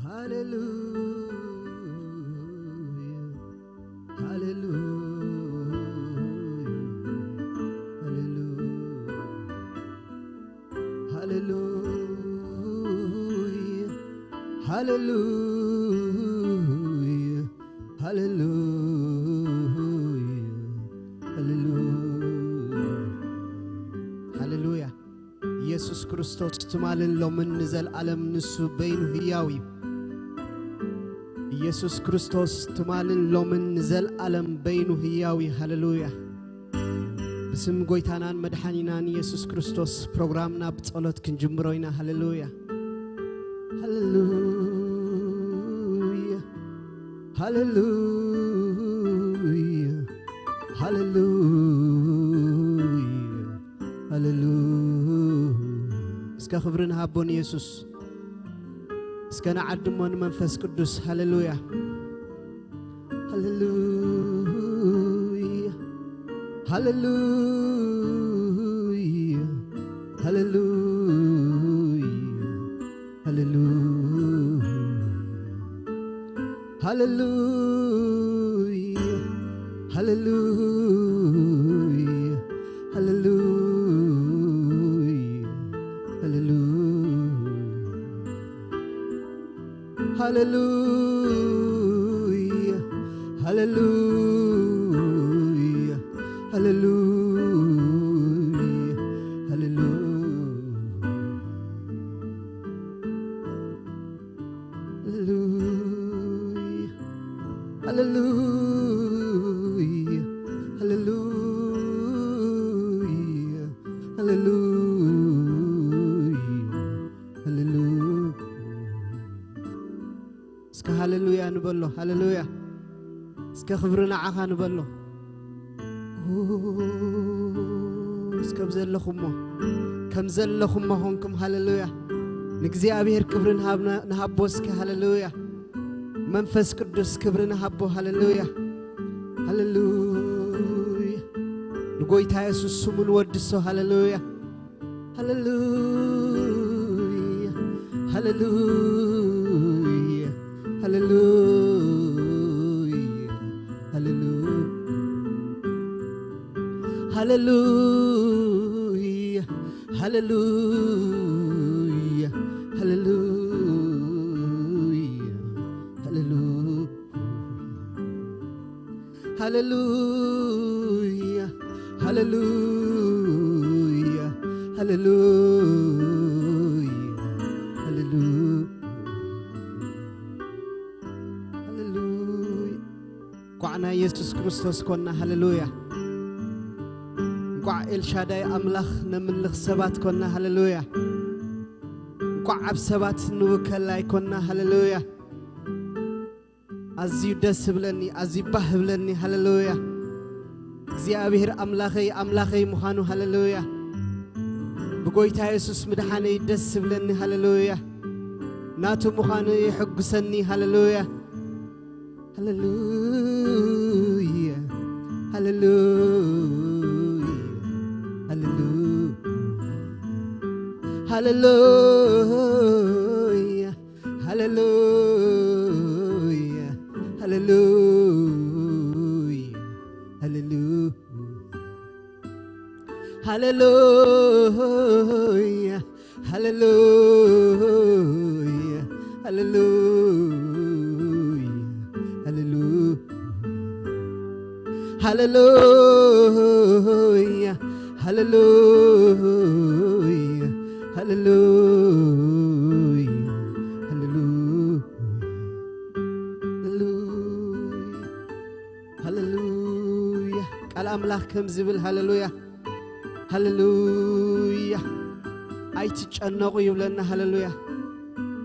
ሃሌሉያ፣ ሃሌሉያ፣ ሃሌሉያ፣ ሃሌሉያ፣ ሃሌሉያ፣ ሃሌሉያ፣ ሃሌሉያ። ሃሌሉያ። ኢየሱስ ክርስቶስ ትማልን ሎምን ንዘለዓለም ንሱ በይኑ ህያው እዩ። ኢየሱስ ክርስቶስ ትማልን ሎምን ንዘለዓለም በይኑ ህያው እዩ። ሃሌሉያ። ብስም ጎይታናን መድሓኒናን ኢየሱስ ክርስቶስ ፕሮግራምና ብጸሎት ክንጅምሮ ኢና። ሃሌሉያ። ሃሌሉያ። ሃሌሉያ። ሃሌሉያ። ሃሌሉያ። እስከ ክብሪ ንሃቦ ንየሱስ። እስከ ንዓድሞ ንመንፈስ ቅዱስ። ሃሌሉያ። ሃሌሉያ። ሃሌሉያ። ሃሌሉያ። ሃሌሉያ። ሃሌሉያ። ሃሌሉያ። ሃሌሉያ። ሃሌሉያ። ሃሌሉያ። ሃሌሉያ። ሃሌሉያ። ሃሌሉያ። ሃሌሉያ። ሃሌሉያ። ሃሌሉያ። ሃሌሉያ። ሃሌሉያ። እስከ ሃሌሉያ ንበሎ። ሃሌሉያ። እስከ ክብሪ ንዓኻ ንበሎ። እስከ ብዘለኹሞ፣ ከም ዘለኹሞ ኾንኩም። ሃሌሉያ። ንእግዚኣብሔር ክብሪ ንሃብና-፣ ንሃቦ እስከ። ሃሌሉያ። መንፈስ ቅዱስ ክብሪ ንሃቦ። ሃሌሉያ። ሃሌሉያ። ንጎይታ የሱስ ስሙ ንወድሶ። ሃሌሉያ። ሃሌሉያ። ሃሌሉያ። ሃሌሉያ። ሃሌሉያ። ሃሌሉያ። ሃሌሉያ። ሃሌሉያ። ሃሌሉያ። ሃሌሉያ። ሃሌሉያ። ሃሌሉያ። ሃሌሉያ። ሃሌሉያ። እንኳዕ ናይ የሱስ ክርስቶስ ኮና። ሃሌሉያ። እንኳዕ ኤልሻዳይ ኣምላኽ ነምልኽ ሰባት ኮና። ሃሌሉያ። እንኳዕ ኣብ ሰባት ንውከል ኣይኮና። ሃሌሉያ። ኣዝዩ ደስ ይብለኒ፣ ኣዝዩ ባህ ይብለኒ። ሃሌሉያ። እግዚኣብሔር ኣምላኸይ፣ ኣምላኸይ ምዃኑ። ሃሌሉያ። ብጎይታ የሱስ ምድሓነይ ደስ ይብለኒ። ሃሌሉያ። ናቱ ምዃኑ የሐጉሰኒ። ሃሌሉያ። ሃሌሉያ። ሃሌሉያ። ሃሌሉያ። ሃሌሉያ። ሃሌሉያ። ሃሌሉያ። ሃሌሉያ። ሃሌሉያ። ሃሌሉያ። ሃሌሉያ። ሃሌሉያ። ሃሌሉያ። ሃሌሉያ። ሃሌሉያ። ሃሌሉያ። ሃሌሉያ። ቃል ኣምላኽ ከም ዝብል፣ ሃሌሉያ፣ ሃሌሉያ፣ ኣይትጨነቑ ይብለና። ሃሌሉያ።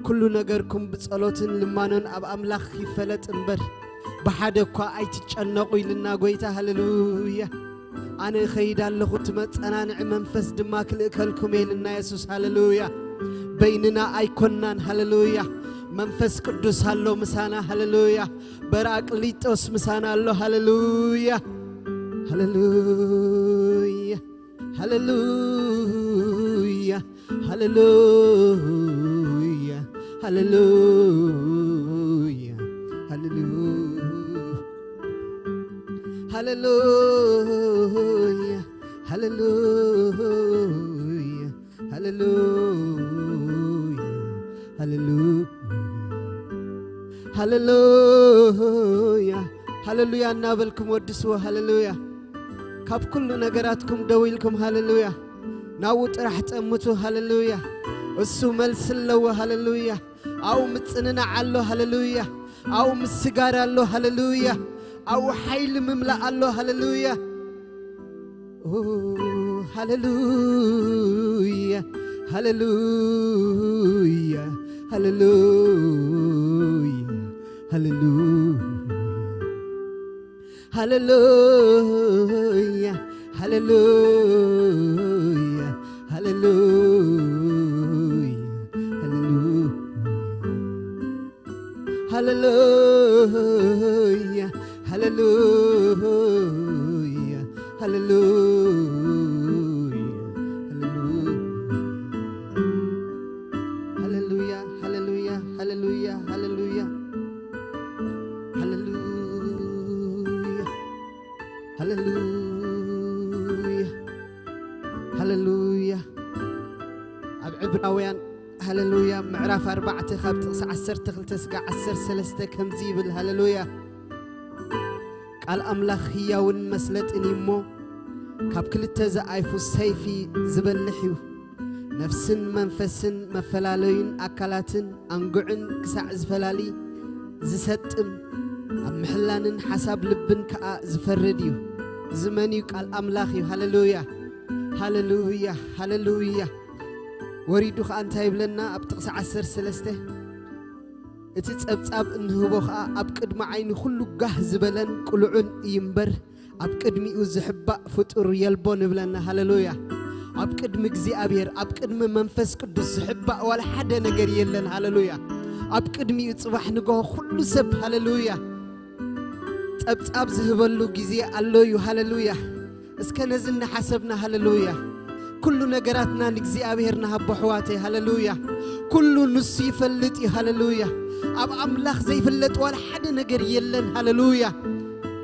ኩሉ ነገርኩም ብጸሎትን ልማኖን ኣብ ኣምላኽ ይፈለጥ እምበር፣ ብሓደ እኳ ኣይትጨነቑ ኢልና ጎይታ። ሃሌሉያ። ኣነ እኸይድ ኣለኹ፣ እቲ መጸናንዒ መንፈስ ድማ ክልእከልኩም እየ ኢልና የሱስ። ሃሌሉያ። በይንና ኣይኮናን። ሃሌሉያ። መንፈስ ቅዱስ ኣሎ ምሳና። ሃሌሉያ። በራቅሊጦስ ምሳና ኣሎ። ሃሌሉያ። ሃሌሉያ። ሃሌሉያ። ሃሌሉያ። ሃሌሉያ፣ ሃሌሉያ፣ ሃሌሉያ፣ ሃሌሉያ፣ ሃሌሉያ፣ ሃሌሉያ፣ ሃሌሉያ፣ ሃሌሉያ እናበልኩም ወድስዎ። ሃሌሉያ። ካብ ኩሉ ነገራትኩም ደው ኢልኩም፣ ሃሌሉያ፣ ናብኡ ጥራሕ ጠምቱ። ሃሌሉያ። እሱ መልሲ ኣለዎ። ሃሌሉያ። ኣብኡ ምጽንናዕ ኣሎ። ሃሌሉያ። ኣብኡ ምስጋር ኣሎ። ሃሌሉያ። ኣብኡ ሓይሊ ምምላእ ኣሎ። ሃሌሉያ። ኦ፣ ሃሌሉያ፣ ሃሌሉያ፣ ሃሌሉያ፣ ሃሌሉያ፣ ሃሌሉያ፣ ሃሌሉያ፣ ሃሌሉያ፣ ሃሌሉያ። ሃሌሉያ፣ ሃሌሉያ፣ ሃሌሉያ፣ ሃሌሉያ። ሃሌሉያ፣ ሃሌሉያ፣ ሃሌሉያ፣ ሃሌሉያ። ሃሌሉያ፣ ሃሌሉያ፣ ሃሌሉያ። ኣብ ዕብራውያን፣ ሃሌሉያ፣ ምዕራፍ ኣርባዕተ ካብ ጥቕሲ ዓሰርተ ክልተ ስጋዕ ዓሰርተ ሰለስተ ከምዚ ይብል። ሃሌሉያ። ቃል ኣምላኽ ህያውን መስለጥን እዩ እሞ፣ ካብ ክልተ ዝኣይፉ ሰይፊ ዝበልሕ እዩ። ነፍስን መንፈስን መፈላለዩን ኣካላትን ኣንጉዕን ክሳዕ ዝፈላሊ ዝሰጥም፣ ኣብ ምሕላንን ሓሳብ ልብን ከኣ ዝፈርድ እዩ። እዚ መን እዩ? ቃል ኣምላኽ እዩ። ሃሌሉያ፣ ሃሌሉያ፣ ሃሌሉያ። ወሪዱ ኸኣ እንታይ ይብለና? ኣብ ጥቕሲ ዓሰርተ ሰለስተ፣ እቲ ጸብጻብ እንህቦ ኸኣ ኣብ ቅድሚ ዓይኒ ኩሉ ጋህ ዝበለን ቅሉዕን እዩ እምበር፣ ኣብ ቅድሚኡ ዝሕባእ ፍጡር የልቦን ይብለና። ሃሌሉያ። ኣብ ቅድሚ እግዚኣብሔር፣ ኣብ ቅድሚ መንፈስ ቅዱስ ዝሕባእ ዋላ ሓደ ነገር የለን። ሃሌሉያ። ኣብ ቅድሚኡ ጽባሕ ንግሆ ኩሉ ሰብ፣ ሃሌሉያ፣ ጸብጻብ ዝህበሉ ግዜ ኣሎ እዩ። ሃሌሉያ። እስከ ነዚ እናሓሰብና፣ ሃሌሉያ፣ ኩሉ ነገራትና ንእግዚኣብሔር ንሃቦ፣ ኣሕዋተይ። ሃሌሉያ። ኩሉ ንሱ ይፈልጥ እዩ። ሃሌሉያ። ኣብ ኣምላኽ ዘይፍለጥ ዋላ ሓደ ነገር የለን። ሃሌሉያ።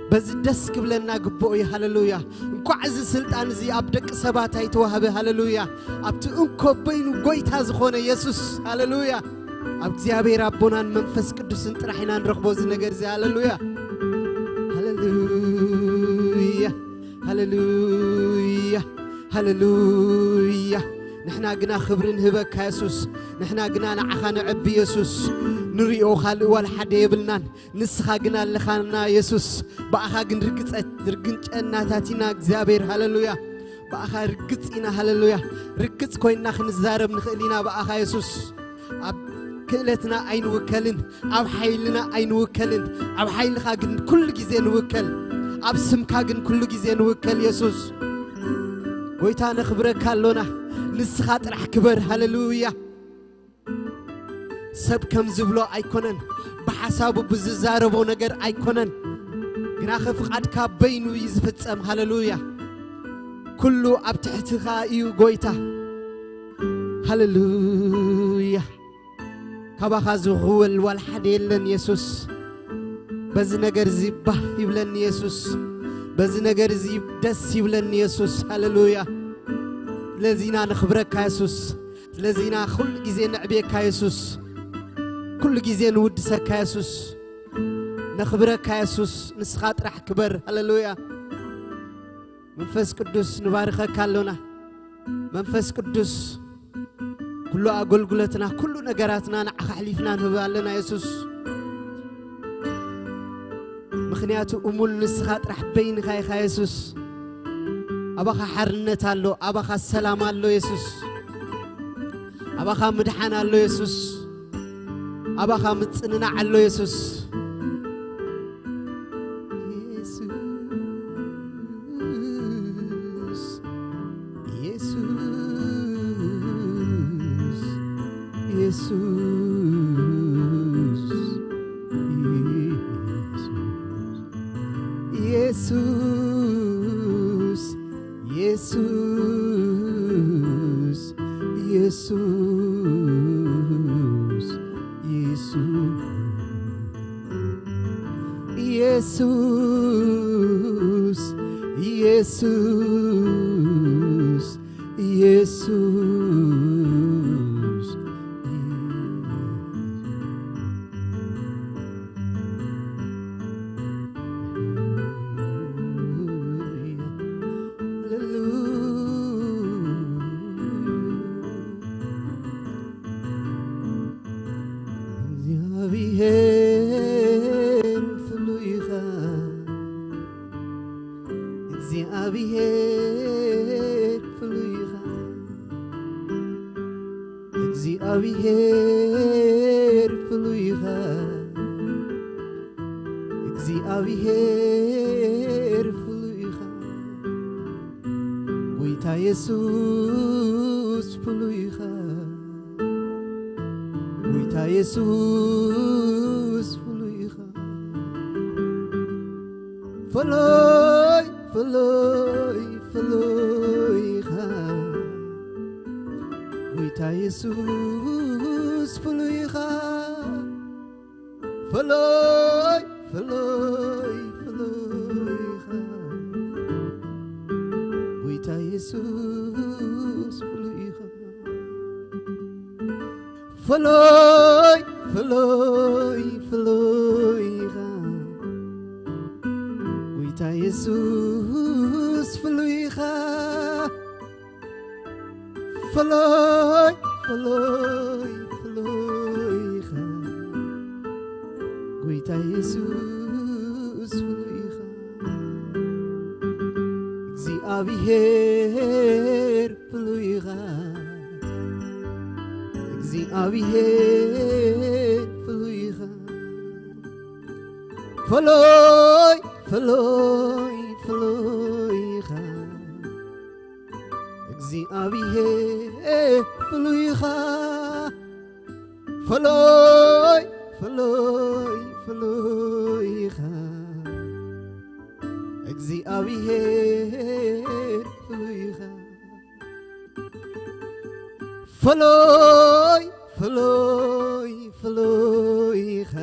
በዚ ደስ ክብለና ግቡእ እዩ። ሃሌሉያ። እንኳዕ እዚ ስልጣን እዚ ኣብ ደቂ ሰባት ኣይተዋህበ። ሃሌሉያ። ኣብቲ እንኮ በይኑ ጎይታ ዝኾነ የሱስ፣ ሃሌሉያ፣ ኣብ እግዚኣብሔር ኣቦናን መንፈስ ቅዱስን ጥራሕ ኢና ንረኽቦ እዚ ነገር እዚ። ሃሌሉያ፣ ሃሌሉያ፣ ሃሌሉያ፣ ሃሌሉያ። ንሕና ግና ክብሪ ንህበካ የሱስ። ንሕና ግና ንዓኻ ነዐቢ የሱስ። ንሪኦ ካልእ ዋላ ሓደ የብልናን። ንስኻ ግን ኣለኻና የሱስ። ብኣኻ ግን ርግጸ-፣ ርግንጨ እናታቲና እግዚኣብሔር። ሃሌሉያ። ብኣኻ ርግጽ ኢና። ሃሌሉያ። ርግጽ ኮይንና ክንዛረብ ንኽእል ኢና ብኣኻ የሱስ። ኣብ ክእለትና ኣይንውከልን፣ ኣብ ሓይልና ኣይንውከልን። ኣብ ሓይልኻ ግን ኩሉ ግዜ ንውከል። ኣብ ስምካ ግን ኩሉ ግዜ ንውከል የሱስ። ጎይታ ነኽብረካ ኣሎና። ንስኻ ጥራሕ ክበር። ሃሌሉያ። ሰብ ከም ዝብሎ ኣይኮነን፣ ብሓሳቡ ብዝዛረቦ ነገር ኣይኮነን፣ ግናኸ ፍቓድካ በይኑ እዩ ዝፍጸም። ሃሌሉያ። ኩሉ ኣብ ትሕትኻ እዩ ጎይታ። ሃሌሉያ። ካባኻ ዝኽወል ዋላ ሓደ የለን የሱስ። በዚ ነገር እዚ ባህ ይብለኒ የሱስ። በዚ ነገር እዚ ደስ ይብለኒ የሱስ። ሃሌሉያ። ስለዚና ነኽብረካ የሱስ። ስለዚና ኩሉ ግዜ ነዕብየካ የሱስ። ኩሉ ግዜ ንውድሰካ የሱስ። ነኽብረካ የሱስ። ንስኻ ጥራሕ ክበር። ሃሌሉያ። መንፈስ ቅዱስ ንባርኸካ ኣሎና። መንፈስ ቅዱስ ኩሉ ኣገልግሎትና፣ ኩሉ ነገራትና ንዓኻ ኣሕሊፍና ንህብ ኣለና የሱስ። ምኽንያቱ እሙን ንስኻ ጥራሕ በይንኻ ኢኻ የሱስ። ኣባኻ ሓርነት ኣሎ፣ ኣባኻ ሰላም ኣሎ የሱስ። ኣባኻ ምድሓን ኣሎ የሱስ። ኣባኻ ምጽንናዕ ኣሎ የሱስ። የሱስ፣ የሱስ፣ የሱስ፣ የሱስ፣ የሱስ፣ የሱስ፣ የሱስ፣ ኢየሱስ፣ ኢየሱስ፣ ኢየሱስ። እግዚኣብሔር ፍሉይ ኢኻ፣ እግዚኣብሔር ፍሉይ ኢኻ፣ እግዚኣብሔር ፍሉይ ኢኻ፣ እግዚኣብሔር ፍሉይ ኢኻ፣ ጎይታ የሱስ ፍሉይ ኢኻ። ጎይታ የሱስ ፍሉይ ኢኻ። ፍሉይ፣ ፍሉይ፣ ፍሉይ ኢኻ። ጎይታ የሱስ ፍሉይ ኢኻ። ፍሉይ፣ ፍሉይ፣ ፍሉይ ኢኻ። ጎይታ የሱስ ፍሉይ ኢኻ። ፍሉይ፣ ፍሉይ፣ ፍሉይ ኢኻ። ጎይታ የሱስ ፍሉይ ኢኻ። ፍሉይ፣ ፍሉይ፣ ፍሉይ ኢኻ። ጎይታ የሱስ ፍሉይ ኢኻ። እግዚኣብሔር ፍሉይ ኢኻ። እግዚኣብሔር ፍሉይ ኢኻ። ፍሉይ፣ ፍሉይ፣ ፍሉይ ኢኻ። እግዚኣብሔር ፍሉይ ኢኻ። ፍሉይ፣ ፍሉይ፣ ፍሉይ ኢኻ። እግዚኣብሔር ፍሉይ ኢኻ። ፍሉይ፣ ፍሉይ፣ ፍሉይ ኢኻ።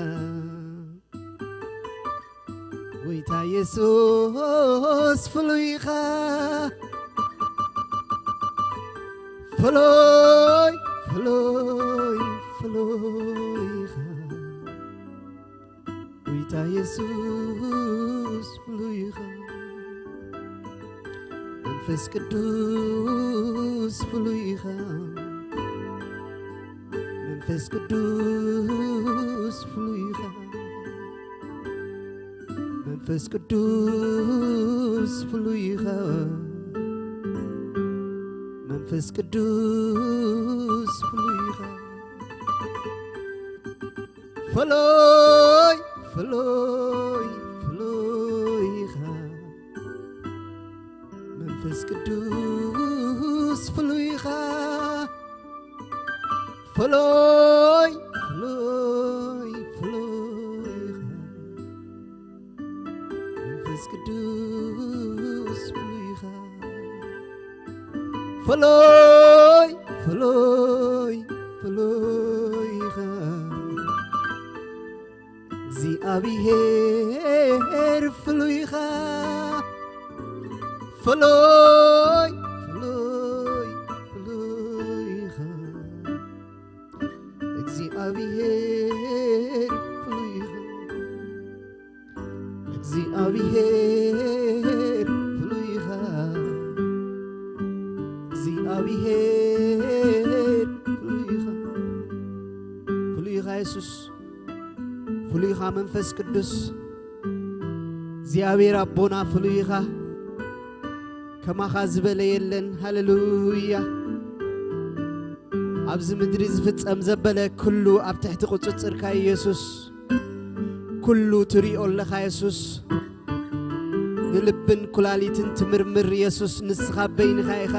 ጎይታ የሱስ ፍሉይ ኢኻ። ፍሉይ፣ ፍሉይ፣ ፍሉይ ኢኻ። ጎይታ የሱስ ፍሉይ ኢኻ። መንፈስ ቅዱስ ፍሉይ ኢኻ። መንፈስ ቅዱስ ፍሉይ ኢኻ። መንፈስ ቅዱስ ፍሉይ ኢኻ። መንፈስ ቅዱስ ፍሉይ ኢኻ። ፍሉይ፣ ፍሉይ፣ ፍሉይ ኢኻ። መንፈስ ቅዱስ ፍሉይ ኢኻ። ፍሉይ፣ ፍሉይ፣ ፍሉይ ኢኻ። መንፈስ ቅዱስ ፍሉይ ኢኻ። ፍሉይ፣ ፍሉይ፣ ፍሉይ ኢኻ። እግዚኣብሔር ፍሉይ ኢኻ። ፍሉይ፣ ፍሉይ፣ ፍሉይ ኢኻ። እግዚኣብሔር ፍሉይ ኢኻ። እግዚኣብሔር ፍሉይ ኢኻ። እግዚኣብሔር ፍሉይ ኢኻ። ፍሉይ ኢኻ የሱስ። ፍሉይ ኢኻ መንፈስ ቅዱስ። እግዚኣብሔር ኣቦና ፍሉይ ኢኻ። ከማኻ ዝበለ የለን። ሃሌሉያ። ኣብዚ ምድሪ ዝፍጸም ዘበለ ኩሉ ኣብ ትሕቲ ቁጽጽርካ ኢየሱስ። ኩሉ ትሪኦ ኣለኻ የሱስ። ንልብን ኩላሊትን ትምርምር የሱስ፣ ንስኻ በይንኻ ኢኻ።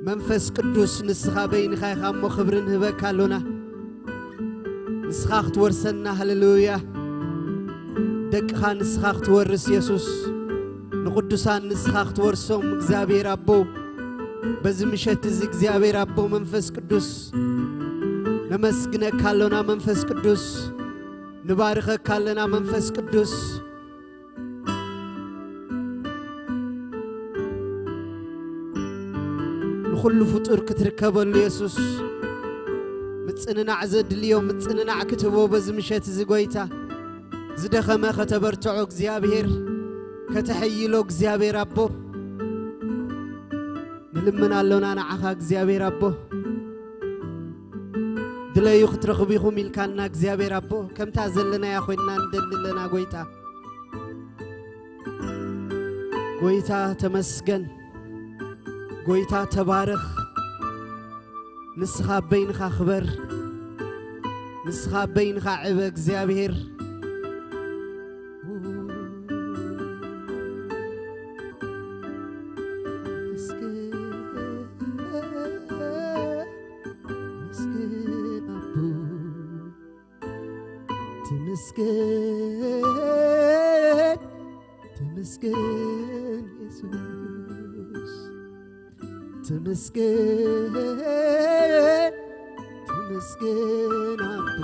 መንፈስ ቅዱስ ንስኻ በይንኻ ኢኻ እሞ ክብሪ ንህበካ ኣሎና። ንስኻ ክትወርሰና፣ ሃሌሉያ። ደቅኻ ንስኻ ክትወርስ የሱስ፣ ንቅዱሳን ንስኻ ክትወርሶም እግዚኣብሔር ኣቦ። በዚ ምሸት እዚ እግዚኣብሔር ኣቦ መንፈስ ቅዱስ ነመስግነካ ኣሎና መንፈስ ቅዱስ፣ ንባርኸካ ኣለና መንፈስ ቅዱስ። ንኹሉ ፍጡር ክትርከበሉ የሱስ፣ ምጽንናዕ ዘድልዮ ምጽንናዕ ክትህቦ በዚ ምሸት እዚ ጎይታ፣ ዝደኸመ ከተበርትዖ እግዚኣብሔር፣ ከተሐይሎ እግዚኣብሔር ኣቦ፣ ንልምን ኣሎና ንዓኻ እግዚኣብሔር ኣቦ። ድለዩ ክትረኽቡ ኢኹም ኢልካና እግዚኣብሔር ኣቦ፣ ከምታ ዘለናያ ኮይንና ንደሊ ኣለና ጎይታ። ጎይታ ተመስገን፣ ጎይታ ተባረኽ። ንስኻ በይንኻ ክበር፣ ንስኻ በይንኻ ዕበ እግዚኣብሔር። ትምስገን፣ ትምስገን ኣቦ፣ ትምስገን፣ ትምስገን የሱስ፣ ትምስገን፣ ትምስገን ኣቦ፣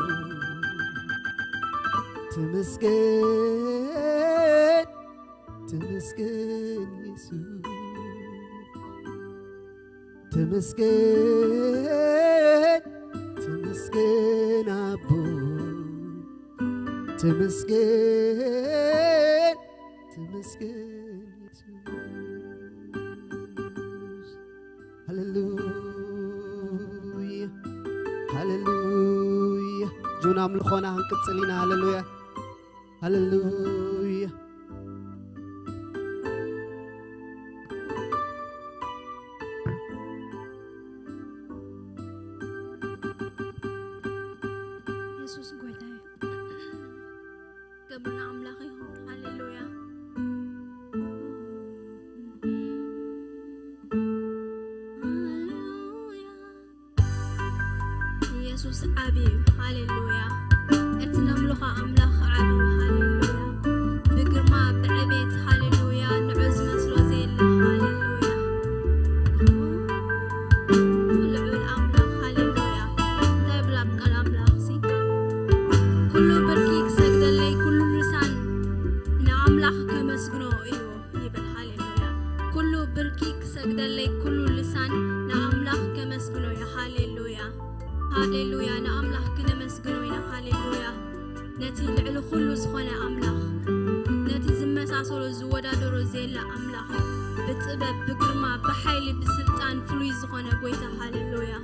ትምስገን፣ ትምስገን የሱስ። ተመስገን፣ ተመስገን ኣቦ፣ ተመስገን፣ ተመስገን የሱስ። ሃሌሉያ፣ ሃሌሉያ። ጁን ኣምልኾና ክንቅጽል ኢና። ሃሌሉያ፣ ሃሌሉያ። የሱስ ጎይታ እዩ። ክብሪ ንኣምላኽ ይኹን። ሃሌሉያ። ሃሌሉያ። የሱስ ዓቢ እዩ። ሃሌሉያ። እቲ ነምልኾ ኣምላኽ ዓቢ እዩ። ሃሌሉያ። ብግርማ ብዕቤት፣ ሃሌሉያ፣ ንዑ ዝመስሎ ዘየለ። ሃሌሉያ። ልዑል ኣምላኽ፣ ሃሌሉያ። እንታይ ይብል ኣብ ቃል ኣምላኽሲ? ኩሉ ብርኪ ክሰግደለይ፣ ኩሉ ልሳን ንኣምላኽ ከመስግኖ እዩ ይብል። ሃሌሉያ። ኩሉ ብርኪ ክሰግደለይ፣ ኩሉ ልሳን ንኣምላኽ ከመስግኖ እዩ። ሃሌሉያ። ሃሌሉያ። ንኣምላኽ ክነመስግኖ ኢና። ሃሌሉያ። ነቲ ልዕሊ ኩሉ ዝኾነ ኣምላኽ፣ ነቲ ዝመሳሰሎ ዝወዳደሮ ዘየለ ኣምላኽ፣ ብጥበብ፣ ብግርማ፣ ብሓይሊ፣ ብስልጣን ፍሉይ ዝኾነ ጎይታ፣ ሃሌሉያ።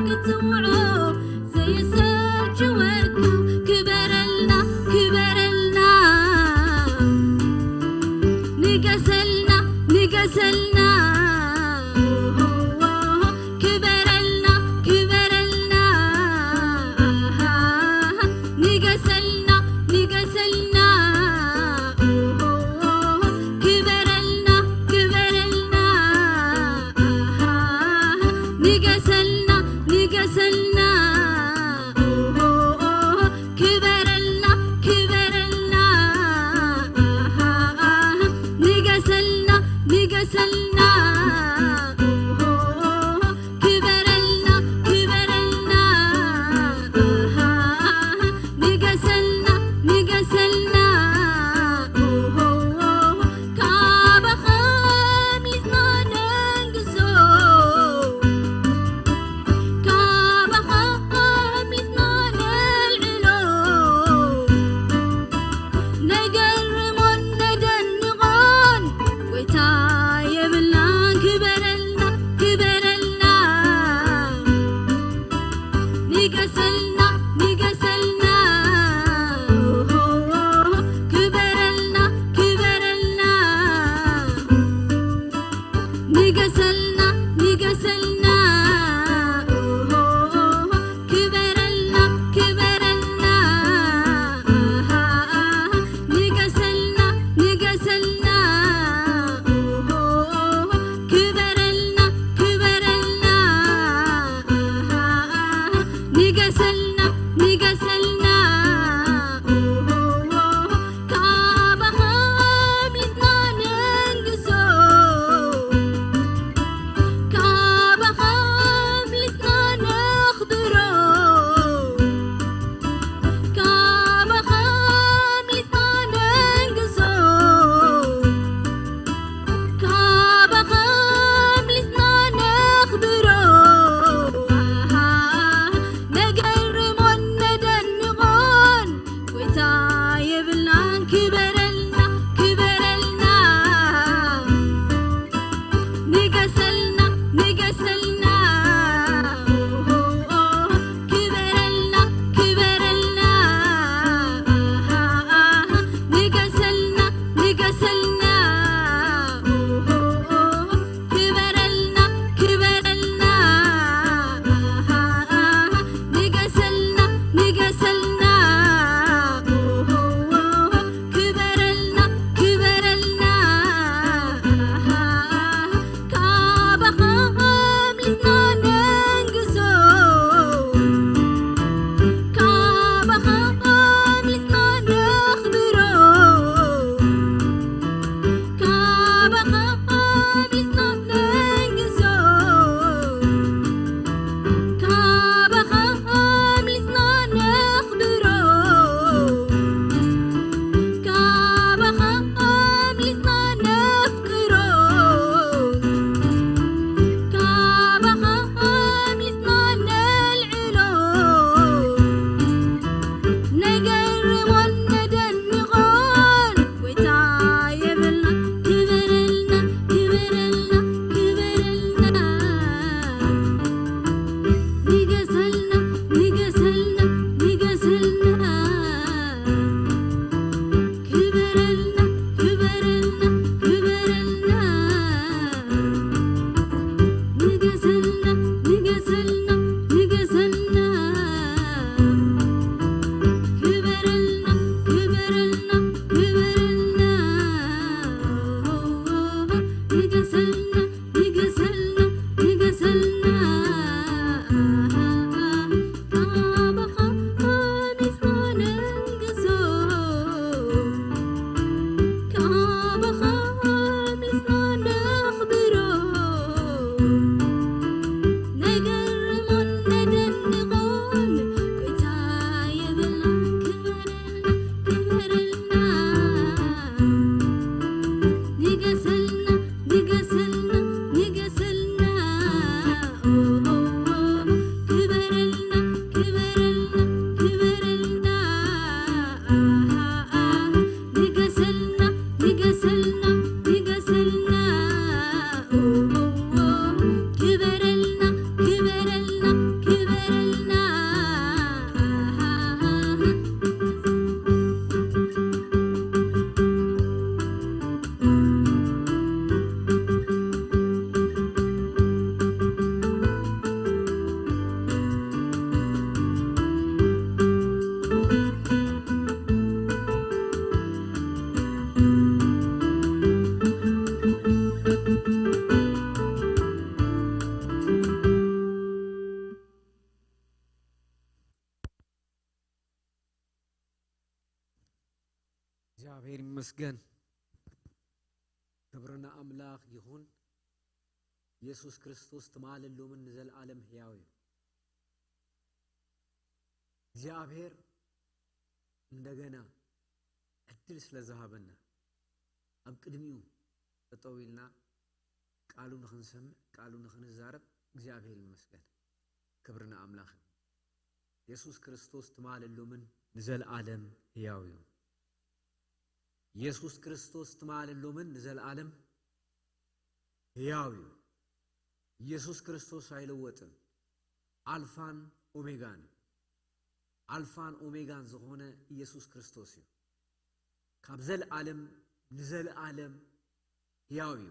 ክትውዖ ዘይሰልችወካ ክበረልና፣ ክበረልና። ንገሰልና፣ ንገሰልና። ክበረልና፣ ክበረልና። ንገሰልና፣ ንገሰልና። ክበረልና፣ ክበረልና። ንገሰልና፣ ንገሰልና። ክበረልና፣ ክበረልና። ንገሰልና፣ ንገሰልና። ክበረልና፣ ክበረልና። ንገሰልና፣ ንገሰልና። ካባኻ ኣምሊስና ነንግሶ፣ ካባኻ ኣምሊስና ነልዕሎ። ነገርሞን ነደንቖን ጎይታ የብልናን። ክበረልና፣ ክበረልና። ንገሰልና፣ ንገሰልና። ክበረልና፣ ክበረልና። ንገሰልና፣ ንገሰልና። ክበረልና፣ ክበረልና። ንገሰልና፣ ንገሰልና። ክበረልና፣ ክበረልና። ንገሰልና፣ ንገሰልና። ካባኻ ኣምሊስና ነንግሶ፣ ካባኻ ኣምሊስና ነኽብሮ፣ ካባኻ ኣምሊስና ነንግሶ። ካባኻ ኣምሊስና ነኽብሮ፣ ነገርሞን ነደንቖን ጎይታ የብልናን። ክበረልና፣ ክበረልና። ንገሰልና፣ ንገሰልና። ክበረልና፣ ክበረልና። ንገሰልና፣ ንገሰልና። ክበረልና፣ ክበረልና። ንገሰልና፣ ንገሰልና። ክበረልና፣ ክበረልና። ካባኻ ኣምሊስና ነንግሶ፣ ካባኻ ኣምሊስና ነኽብሮ፣ ካባኻ ኣምሊስና ነንግሶ፣ ካባኻ ኣምሊስና ነኽብሮ። ካባኻ ኣምሊስና ነፍቅሮ፣ ካባኻ ኣምሊስና ነልዕሎ። ነገርሞን ነደንቖን ጎይታ የብልና። ክበረልና፣ ክበረልና፣ ክበረልና። ንገሰልና፣ ንገሰልና፣ ንገሰልና። ክበረልና፣ ክበረልና፣ ክበረልና። ንገሰልና፣ ንገሰልና፣ ንገሰልና። ክበረልና፣ ክበረልና፣ ክበረልና። ንገሰልና፣ ንገሰልና፣ ንገሰልና። ካባኻ ኣምሊስና ነንግሶ፣ ካባኻ ኣምሊስና ነኽብሮ። ነገርሞን ነደንቖን ጎይታ የብልና። ክበረልና፣ ክበረልና። ንገሰልና፣ ንገሰልና፣ ንገሰልና። ክበረልና፣ ክበረልና፣ ክበረልና። ንገሰልና፣ ንገሰልና፣ ንገሰልና። ክበረልና፣ ክበረልና፣ ክበረልና። እግዚኣብሔር ይመስገን። ክብሪ ንኣምላኽ ይኹን። ኢየሱስ ክርስቶስ ትማልን ሎምን ንዘለዓለም ሕያው እዩ። እግዚኣብሔር እንደገና ዕድል ስለ ዝሃበና፣ ኣብ ቅድሚኡ ጠጠው ኢልና ቃሉ ንኽንሰምዕ፣ ቃሉ ንኽንዛረብ እግዚኣብሔር ይመስገን። ክብሪ ንኣምላኽ ይኹን። ኢየሱስ ክርስቶስ ትማልን ሎምን ንዘለዓለም ሕያው እዩ። ኢየሱስ ክርስቶስ ትማልን ሎምን ንዘለዓለም ሕያው እዩ። ኢየሱስ ክርስቶስ ኣይለወጥን። ኣልፋን ኦሜጋን እዩ። ኣልፋን ኦሜጋን ዝኾነ ኢየሱስ ክርስቶስ እዩ። ካብ ዘለዓለም ንዘለዓለም ሕያው እዩ።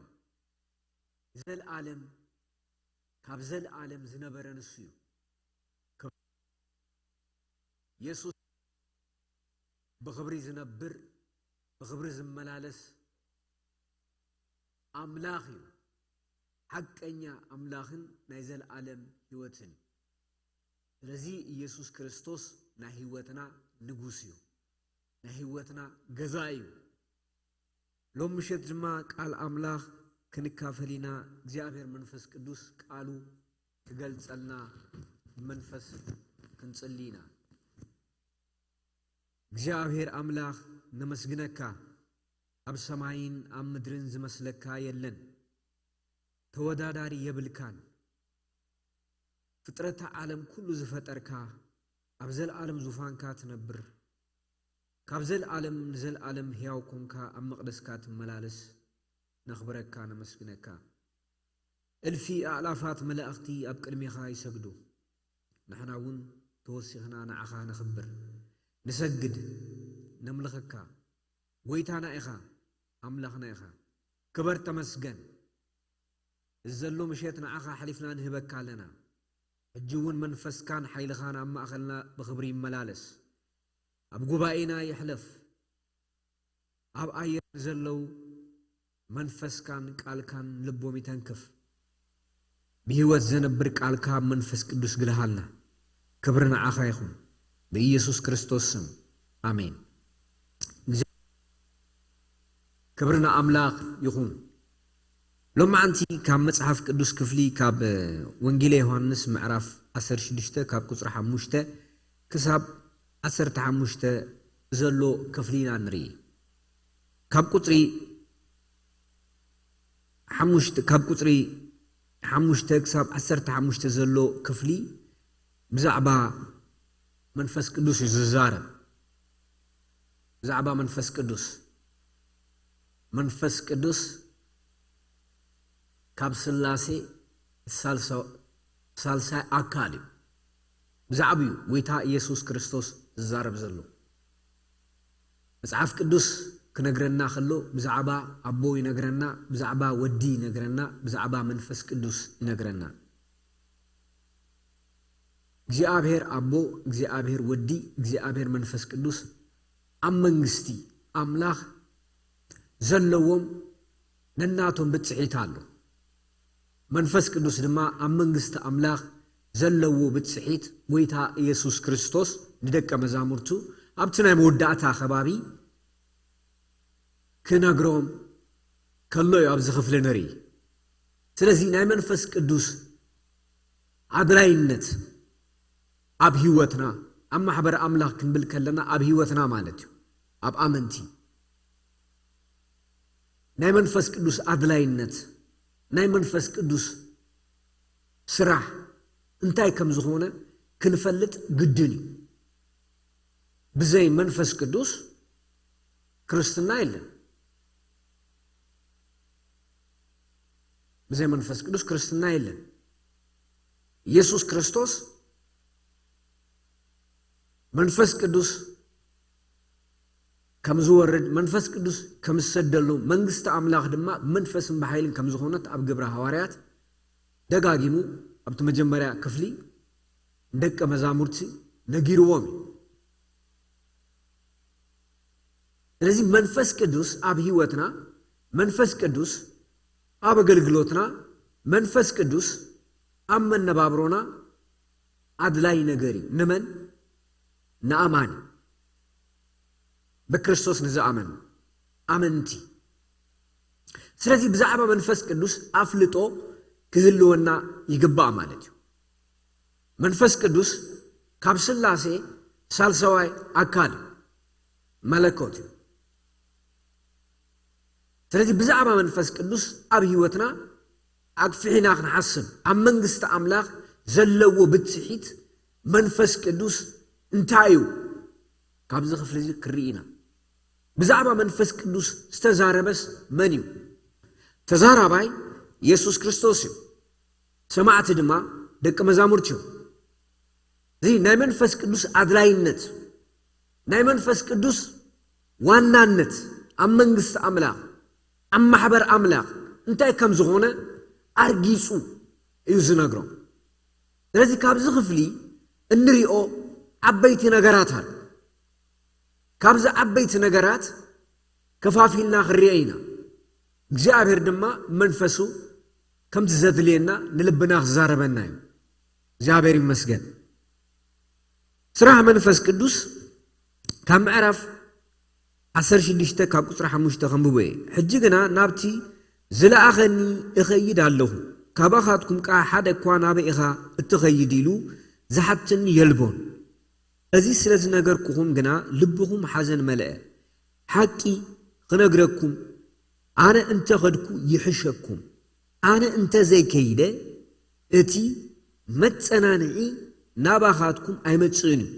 ዘለዓለም፣ ካብ ዘለዓለም ዝነበረ ንሱ እዩ። ኢየሱስ ብኽብሪ ዝነብር፣ ብኽብሪ ዝመላለስ ኣምላኽ እዩ። ሓቀኛ ኣምላኽን ናይ ዘለዓለም ህይወትን። ስለዚ ኢየሱስ ክርስቶስ ናይ ህይወትና ንጉስ እዩ። ናይ ህይወትና ገዛ እዩ። ሎም ምሸት ድማ ቃል ኣምላኽ ክንካፈል ኢና። እግዚኣብሔር መንፈስ ቅዱስ ቃሉ ክገልጸልና መንፈስ ክንጽሊ ኢና። እግዚኣብሔር ኣምላኽ ነመስግነካ። ኣብ ሰማይን ኣብ ምድርን ዝመስለካ የለን። ተወዳዳሪ የብልካን። ፍጥረታ ዓለም ኩሉ ዝፈጠርካ፣ ኣብ ዘለዓለም ዙፋንካ ትነብር፣ ካብ ዘለዓለም ንዘለዓለም ሕያው ኮንካ ኣብ መቕደስካ ትመላለስ፣ ነኽብረካ፣ ነመስግነካ። እልፊ ኣእላፋት መላእኽቲ ኣብ ቅድሜኻ ይሰግዱ። ንሕና እውን ተወሲኽና ንዓኻ ነኽብር፣ ንሰግድ፣ ነምልኸካ። ጎይታና ኢኻ፣ ኣምላኽና ኢኻ። ክበር ተመስገን። እዚ ዘሎ ምሸት ንዓኻ ኣሕሊፍና ንህበካ ኣለና። ሕጂ እውን መንፈስካን ሓይልኻን ኣብ ማእኸልና ብኽብሪ ይመላለስ። ኣብ ጉባኤና ይሕለፍ። ኣብ ኣየር ዘለዉ መንፈስካን ቃልካን ልቦም ይተንክፍ። ብህይወት ዘነብር ቃልካ ኣብ መንፈስ ቅዱስ ግልሃልና። ክብሪ ንዓኻ ይኹን። ብኢየሱስ ክርስቶስ ስም። ኣሜን። ክብሪ ንኣምላኽ ይኹን። ሎማዓንቲ ካብ መጽሓፍ ቅዱስ ክፍሊ ካብ ወንጌለ ዮሃንስ ምዕራፍ ዓሰርተ ሽዱሽተ ካብ ቁጽሪ ሓሙሽተ ክሳብ ዓሰርተ ሓሙሽተ ዘሎ ክፍሊ ኢና ንርኢ። ካብ ቁጽሪ ሓሙሽተ፣ ካብ ቁጽሪ ሓሙሽተ ክሳብ ዓሰርተ ሓሙሽተ ዘሎ ክፍሊ ብዛዕባ መንፈስ ቅዱስ እዩ ዝዛረብ። ብዛዕባ መንፈስ ቅዱስ። መንፈስ ቅዱስ ካብ ስላሴ ሳልሳ-፣ ሳልሳይ ኣካል እዩ። ብዛዕባኡ ጎይታ ኢየሱስ ክርስቶስ ዝዛረብ ዘሎ። መጽሓፍ ቅዱስ ክነግረና ከሎ ብዛዕባ ኣቦ ይነግረና፣ ብዛዕባ ወዲ ይነግረና፣ ብዛዕባ መንፈስ ቅዱስ ይነግረና። እግዚኣብሔር ኣቦ፣ እግዚኣብሔር ወዲ፣ እግዚኣብሔር መንፈስ ቅዱስ ኣብ መንግስቲ ኣምላኽ ዘለዎም ነናቶም ብጽሒት ኣሎ። መንፈስ ቅዱስ ድማ ኣብ መንግስቲ ኣምላኽ ዘለዎ ብጽሒት ጎይታ ኢየሱስ ክርስቶስ ንደቀ መዛሙርቱ ኣብቲ ናይ መወዳእታ ከባቢ ክነግሮም ከሎ እዩ ኣብዚ ክፍሊ ንርኢ። ስለዚ ናይ መንፈስ ቅዱስ ኣድላይነት ኣብ ህይወትና፣ ኣብ ማሕበር ኣምላኽ ክንብል ከለና ኣብ ህይወትና ማለት እዩ። ኣብ ኣመንቲ ናይ መንፈስ ቅዱስ ኣድላይነት፣ ናይ መንፈስ ቅዱስ ስራሕ እንታይ ከም ዝኾነ ክንፈልጥ ግድን እዩ። ብዘይ መንፈስ ቅዱስ ክርስትና የለን። ብዘይ መንፈስ ቅዱስ ክርስትና የለን። ኢየሱስ ክርስቶስ መንፈስ ቅዱስ ከም ዝወርድ፣ መንፈስ ቅዱስ ከም ዝሰደሉ፣ መንግስቲ ኣምላኽ ድማ ብመንፈስን ብሓይልን ከም ዝኾነት ኣብ ግብረ ሃዋርያት ደጋጊሙ ኣብቲ መጀመርያ ክፍሊ ንደቀ መዛሙርቲ ነጊርዎም እዩ። ስለዚ መንፈስ ቅዱስ ኣብ ህይወትና፣ መንፈስ ቅዱስ ኣብ ኣገልግሎትና፣ መንፈስ ቅዱስ ኣብ መነባብሮና ኣድላይ ነገር እዩ። ንመን? ንኣማኒ። ብክርስቶስ ንዝኣመን። ኣመንቲ። ስለዚ ብዛዕባ መንፈስ ቅዱስ ኣፍልጦ ክህልወና ይግባእ ማለት እዩ። መንፈስ ቅዱስ ካብ ስላሴ ሳልሰዋይ ኣካል መለኮት እዩ። ስለዚ ብዛዕባ መንፈስ ቅዱስ ኣብ ህይወትና ኣግፊሕና ክንሓስብ፣ ኣብ መንግስቲ ኣምላኽ ዘለዎ ብጽሒት መንፈስ ቅዱስ እንታይ እዩ? ካብዚ ክፍሊ እዚ ክርኢ ኢና። ብዛዕባ መንፈስ ቅዱስ ዝተዛረበስ መን እዩ? ተዛራባይ የሱስ ክርስቶስ እዩ። ሰማዕቲ ድማ ደቂ መዛሙርቲ እዮም። እዚ ናይ መንፈስ ቅዱስ ኣድላይነት፣ ናይ መንፈስ ቅዱስ ዋናነት ኣብ መንግስቲ ኣምላኽ፣ ኣብ ማሕበር ኣምላኽ እንታይ ከም ዝኾነ ኣርጊጹ እዩ ዝነግሮም። ስለዚ ካብዚ ክፍሊ እንሪኦ ዓበይቲ ነገራት ኣሎ። ካብዚ ዓበይቲ ነገራት ከፋፊልና ክንሪኦ ኢና። እግዚኣብሔር ድማ መንፈሱ ከምቲ ዘድልየና ንልብና ክዛረበና እዩ። እግዚኣብሔር ይመስገን። ስራሕ መንፈስ ቅዱስ ካብ ምዕራፍ ዓሰርተ ሽዱሽተ ካብ ቁፅሪ ሓሙሽተ ከንብቦ እየ። ሕጂ ግና ናብቲ ዝለኣኸኒ እኸይድ ኣለኹ። ካባኻትኩም ከኣ ሓደ እኳ ናበይ ኢኻ እትኸይድ ኢሉ ዝሓትኒ የልቦን። እዚ ስለ ዝነገርኩኹም ግና ልብኹም ሓዘን መልአ። ሓቂ ክነግረኩም፣ ኣነ እንተ ኸድኩ ይሕሸኩም። ኣነ እንተ ዘይከይደ፣ እቲ መጸናንዒ ናባኻትኩም ኣይመጽእን እዩ።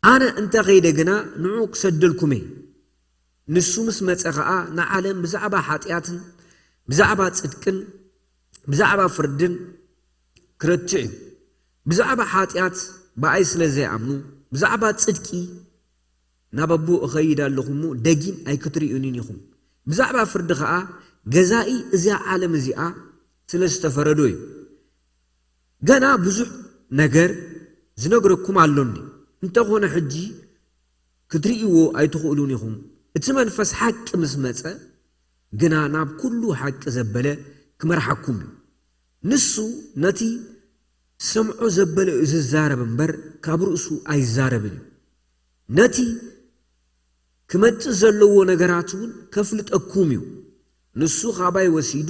ኣነ እንተ ኸይደ ግና ንዑ ክሰደልኩም እየ። ንሱ ምስ መጸ ኸኣ ንዓለም ብዛዕባ ሓጢኣትን ብዛዕባ ጽድቅን ብዛዕባ ፍርድን ክረትዕ እዩ። ብዛዕባ ሓጢኣት ብኣይ ስለ ዘይኣምኑ፣ ብዛዕባ ጽድቂ ናብ ኣቦ እኸይድ ኣለኹ እሞ ደጊም ኣይክትርእዩንን ኢኹም። ብዛዕባ ፍርዲ ኸኣ ገዛኢ እዚኣ ዓለም እዚኣ ስለ ዝተፈረዶ እዩ። ገና ብዙሕ ነገር ዝነግረኩም ኣሎኒ፣ እንተኾነ ሕጂ ክትርእይዎ ኣይትኽእሉን ኢኹም። እቲ መንፈስ ሓቂ ምስ መጸ ግና ናብ ኩሉ ሓቂ ዘበለ ክመርሓኩም እዩ። ንሱ ነቲ ሰምዖ ዘበለ እዩ ዝዛረብ እምበር ካብ ርእሱ ኣይዛረብን እዩ። ነቲ ክመጽእ ዘለዎ ነገራት እውን ከፍልጠኩም እዩ። ንሱ ካባይ ወሲዱ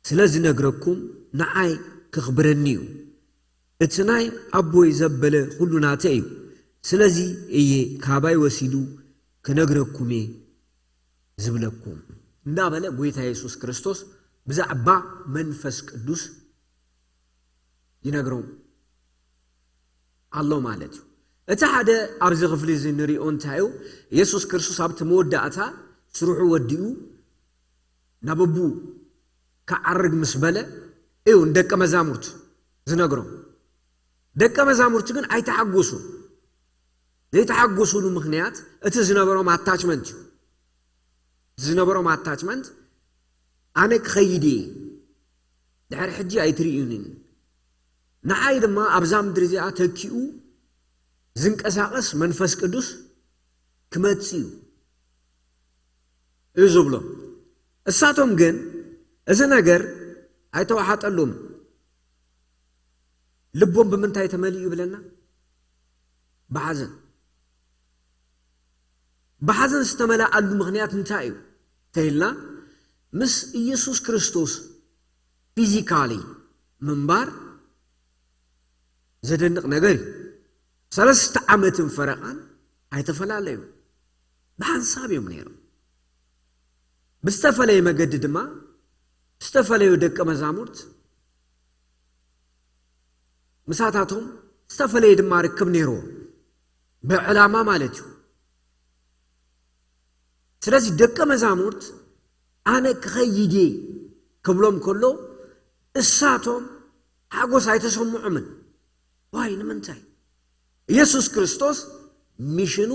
ስለ ዝነግረኩም ንዓይ ከኽብረኒ እዩ። እቲ ናይ ኣቦይ ዘበለ ኩሉ ናተይ እዩ። ስለዚ እየ ካባይ ወሲዱ ክነግረኩም እየ ዝብለኩም። እንዳበለ ጎይታ የሱስ ክርስቶስ ብዛዕባ መንፈስ ቅዱስ ይነግሮም ኣሎ ማለት እዩ። እቲ ሓደ ኣብዚ ክፍሊ እዚ ንሪኦ እንታይ እዩ? የሱስ ክርስቶስ ኣብቲ መወዳእታ ስርሑ ወዲኡ ናብ ኣቡ ክዓርግ ምስ በለ እዩ ንደቀ መዛሙርቱ ዝነግሮም። ደቀ መዛሙርቱ ግን ኣይተሓጎሱን። ዘይተሓጎሱሉ ምኽንያት እቲ ዝነበሮም ኣታችመንት እዩ። እቲ ዝነበሮም ኣታችመንት ኣነ ክኸይድ እየ፣ ድሕሪ ሕጂ ኣይትርእዩንን፣ ንዓይ ድማ ኣብዛ ምድሪ እዚኣ ተኪኡ ዝንቀሳቐስ መንፈስ ቅዱስ ክመጽእ እዩ እዩ ዝብሎም። እሳቶም ግን እዚ ነገር ኣይተዋሓጠሎምን። ልቦም ብምንታይ ተመሊኡ ይብለና? ብሓዘን። ብሓዘን ዝተመልኣሉ ምኽንያት እንታይ እዩ ተይልና፣ ምስ ኢየሱስ ክርስቶስ ፊዚካሊ ምንባር ዘደንቕ ነገር እዩ። ሰለስተ ዓመትን ፈረቓን ኣይተፈላለዩ፣ ብሓንሳብ እዮም ነይሮም። ብዝተፈለየ መገዲ ድማ ዝተፈለዩ ደቀ መዛሙርት ምሳታቶም ዝተፈለየ ድማ ርክብ ነይርዎ፣ ብዕላማ ማለት እዩ። ስለዚ ደቀ መዛሙርት ኣነ ክኸይድ እየ ክብሎም ከሎ እሳቶም ሓጎስ ኣይተሰምዖምን። ዋይ ንምንታይ? ኢየሱስ ክርስቶስ ሚሽኑ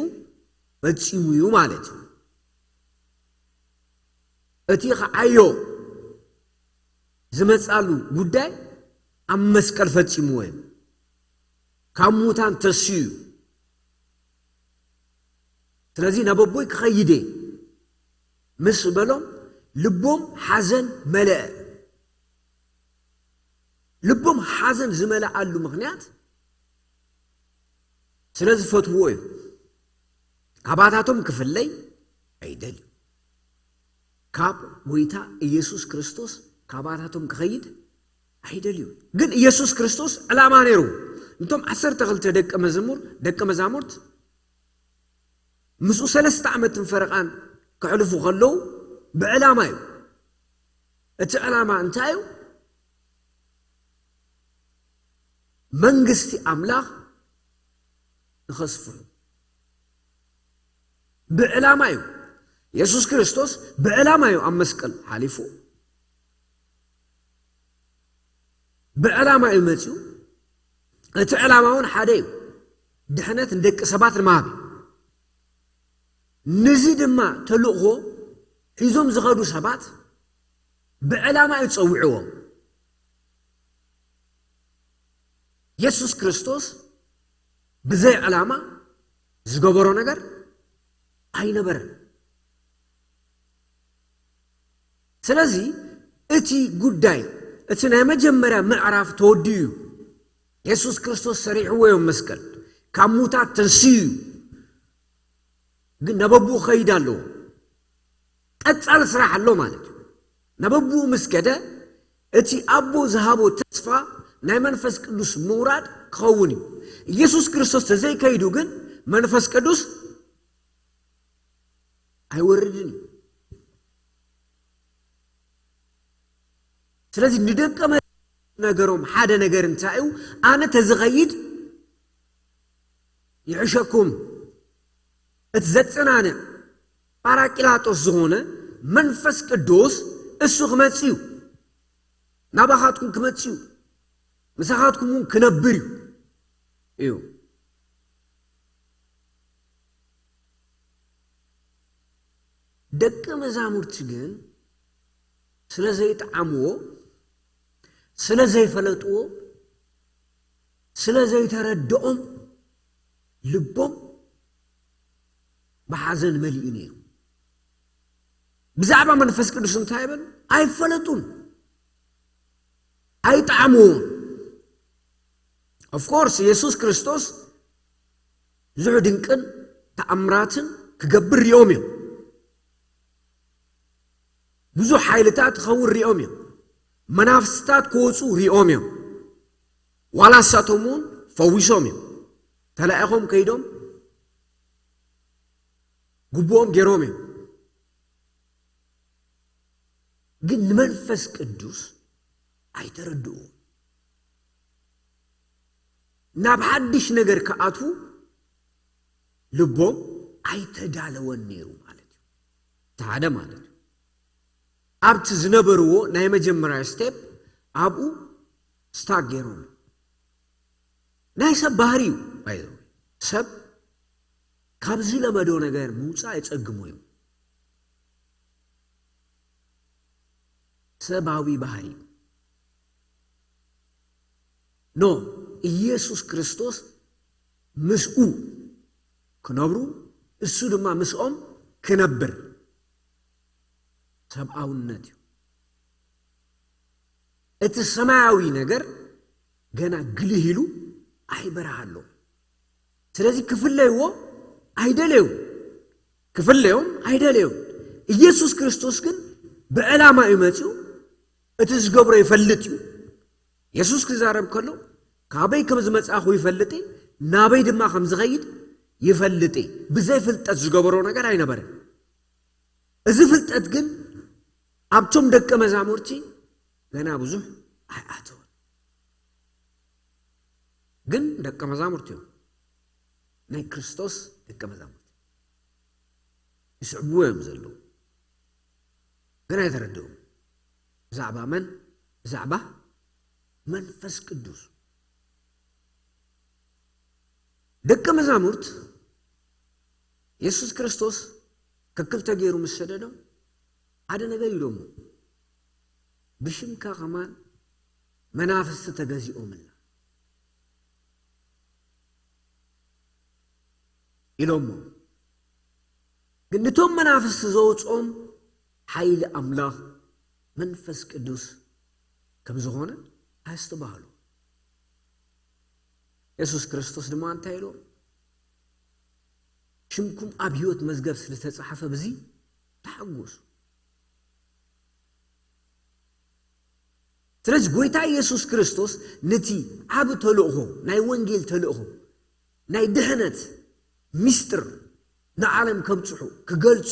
ፈጺሙ እዩ ማለት እዩ። እቲ ኸዓዮ ዝመጻሉ ጉዳይ ኣብ መስቀል ፈጺምዎ እዩ። ካብ ሙታን ተስዩ እዩ። ስለዚ ናብ ኣቦይ ክኸይድ እየ ምስ በሎም ልቦም ሓዘን መለአ። ልቦም ሓዘን ዝመልኣሉ ምኽንያት ስለ ዝፈትውዎ እዩ። ካባታቶም ክፍለይ ኣይደልዩ። ካብ ጎይታ ኢየሱስ ክርስቶስ ካባታቶም ክኸይድ ኣይደልዩ። ግን ኢየሱስ ክርስቶስ ዕላማ ነይሩ። እንቶም ዓሰርተ ክልተ ደቀ መዝሙር ደቀ መዛሙርት ምስኡ ሰለስተ ዓመትን ፈረቓን ክሕልፉ ከለዉ ብዕላማ እዩ። እቲ ዕላማ እንታይ እዩ? መንግስቲ ኣምላኽ ንኸስፍሑ ብዕላማ እዩ። የሱስ ክርስቶስ ብዕላማ እዩ ኣብ መስቀል ሓሊፉ። ብዕላማ እዩ መጺኡ። እቲ ዕላማ እውን ሓደ እዩ። ድሕነት ንደቂ ሰባት ንምሃብ እዩ። ንዚ ድማ ተልእኾ ሒዞም ዝኸዱ ሰባት ብዕላማ እዩ ጸዊዕዎም። የሱስ ክርስቶስ ብዘይ ዕላማ ዝገበሮ ነገር ኣይነበረን። ስለዚ እቲ ጉዳይ፣ እቲ ናይ መጀመርያ ምዕራፍ ተወዲኡ እዩ። የሱስ ክርስቶስ ሰሪሕዎ እዮም መስቀል፣ ካብ ሙታት ተንስዩ እዩ። ግን ናበብኡ ክኸይድ ኣለዎ። ቀጻሊ ስራሕ ኣሎ ማለት እዩ። ናበብኡ ምስ ከደ፣ እቲ ኣቦ ዝሃቦ ተስፋ ናይ መንፈስ ቅዱስ ምውራድ ክኸውን እዩ። ኢየሱስ ክርስቶስ ተዘይከይዱ ግን መንፈስ ቅዱስ ኣይወርድን እዩ። ስለዚ ንደቀ መ-፣ ነገሮም ሓደ ነገር እንታይ እዩ? ኣነ ተዝኸይድ ይሕሸኩም። እቲ ዘጸናንዕ ጳራቂላጦስ ዝኾነ መንፈስ ቅዱስ እሱ ክመጽእ እዩ። ናባኻትኩም ክመጽእ እዩ። ምሳኻትኩም እውን ክነብር እዩ። እዩ። ደቂ መዛሙርቲ ግን ስለ ዘይጠዓምዎ፣ ስለ ዘይፈለጥዎ፣ ስለ ዘይተረድኦም ልቦም ብሓዘን መሊኡ ነይሩ። ብዛዕባ መንፈስ ቅዱስ እንታይ ይበሉ? ኣይፈለጡን። ኣይጠዓምዎን። Of course፣ የሱስ ክርስቶስ ብዙሕ ድንቅን ተኣምራትን ክገብር ሪኦም እዮም። ብዙሕ ሓይልታት ክኸውን ሪኦም እዮም። መናፍስታት ክወፁ ሪኦም እዮም። ዋላ እሳቶም እውን ፈዊሶም እዮም። ተላኢኾም ከይዶም ግቡኦም ገይሮም እዮም። ግን ንመንፈስ ቅዱስ ኣይተረድእዎ። ናብ ሓድሽ ነገር ክኣትዉ ልቦም ኣይተዳለወን ነይሩ ማለት እዩ። እቲ ሓደ ማለት እዩ። ኣብቲ ዝነበርዎ ናይ መጀመርያ ስቴፕ ኣብኡ ስታክ ገይሮም። ናይ ሰብ ባህሪ እዩ። ባይ ዘ ወይ፣ ሰብ ካብ ዝለመዶ ነገር ምውፃእ የፀግሞ እዩ። ሰብኣዊ ባህሪ እዩ። ኖ፣ ኢየሱስ ክርስቶስ ምስኡ ክነብሩ፣ እሱ ድማ ምስኦም ክነብር ሰብኣውነት እዩ። እቲ ሰማያዊ ነገር ገና ግልህ ኢሉ ኣይበርሃሎም። ስለዚ ክፍለይዎ ኣይደለዩ፣ ክፍለዮም ኣይደለዩ። ኢየሱስ ክርስቶስ ግን ብዕላማ እዩ መጺኡ። እቲ ዝገብሮ ይፈልጥ እዩ። የሱስ ክዛረብ ከሎ፣ ካበይ ከም ዝመጻኹ ይፈልጥ እየ፣ ናበይ ድማ ከም ዝኸይድ ይፈልጥ እየ። ብዘይ ፍልጠት ዝገበሮ ነገር ኣይነበረን። እዚ ፍልጠት ግን ኣብቶም ደቀ መዛሙርቲ ገና ብዙሕ ኣይኣተወን። ግን ደቀ መዛሙርቲ እዮም። ናይ ክርስቶስ ደቀ መዛሙርቲ። ይስዕብዎ እዮም ዘለዉ። ግን ኣይተረድኡን። ብዛዕባ መን? ብዛዕባ መንፈስ ቅዱስ። ደቀ መዛሙርት የሱስ ክርስቶስ ከክልተ ገይሩ ምስ ሰደዶም ሓደ ነገር ኢሎሞ። ብሽምካ ከማን መናፍስቲ ተገዚኦምልና ኢሎሞ። ግን ነቶም መናፍስቲ ዘውፅኦም ሓይሊ ኣምላኽ መንፈስ ቅዱስ ከም ዝኾነ ኣየስተባህሉ። የሱስ ክርስቶስ ድማ እንታይ ኢሎም? ስምኩም ኣብ ህይወት መዝገብ ስለተጻሓፈ ብዚ ተሓጎሱ። ስለዚ ጎይታ ኢየሱስ ክርስቶስ ነቲ ዓቢ ተልእኾ፣ ናይ ወንጌል ተልእኾ፣ ናይ ድሕነት ሚስጥር ንዓለም ከብጽሑ፣ ክገልጹ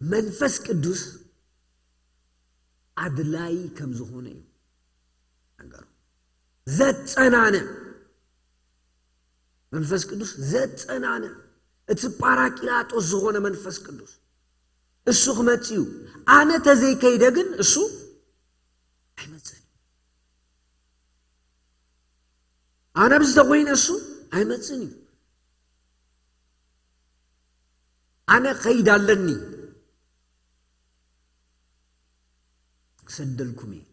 መንፈስ ቅዱስ ኣድላይ ከም ዝኾነ እዩ ነገሩ። ዘጸናንዕ መንፈስ ቅዱስ ዘጸናንዕ፣ እቲ ጳራቅሊጦስ ዝኾነ መንፈስ ቅዱስ እሱ ክመጽእ እዩ። ኣነ ተዘይከይደ ግን እሱ ኣይመጽእን እዩ። ኣነ ብዝተኾይነ እሱ ኣይመጽእን እዩ። ኣነ ኸይድ ኣለኒ፣ ክሰደልኩም እየ።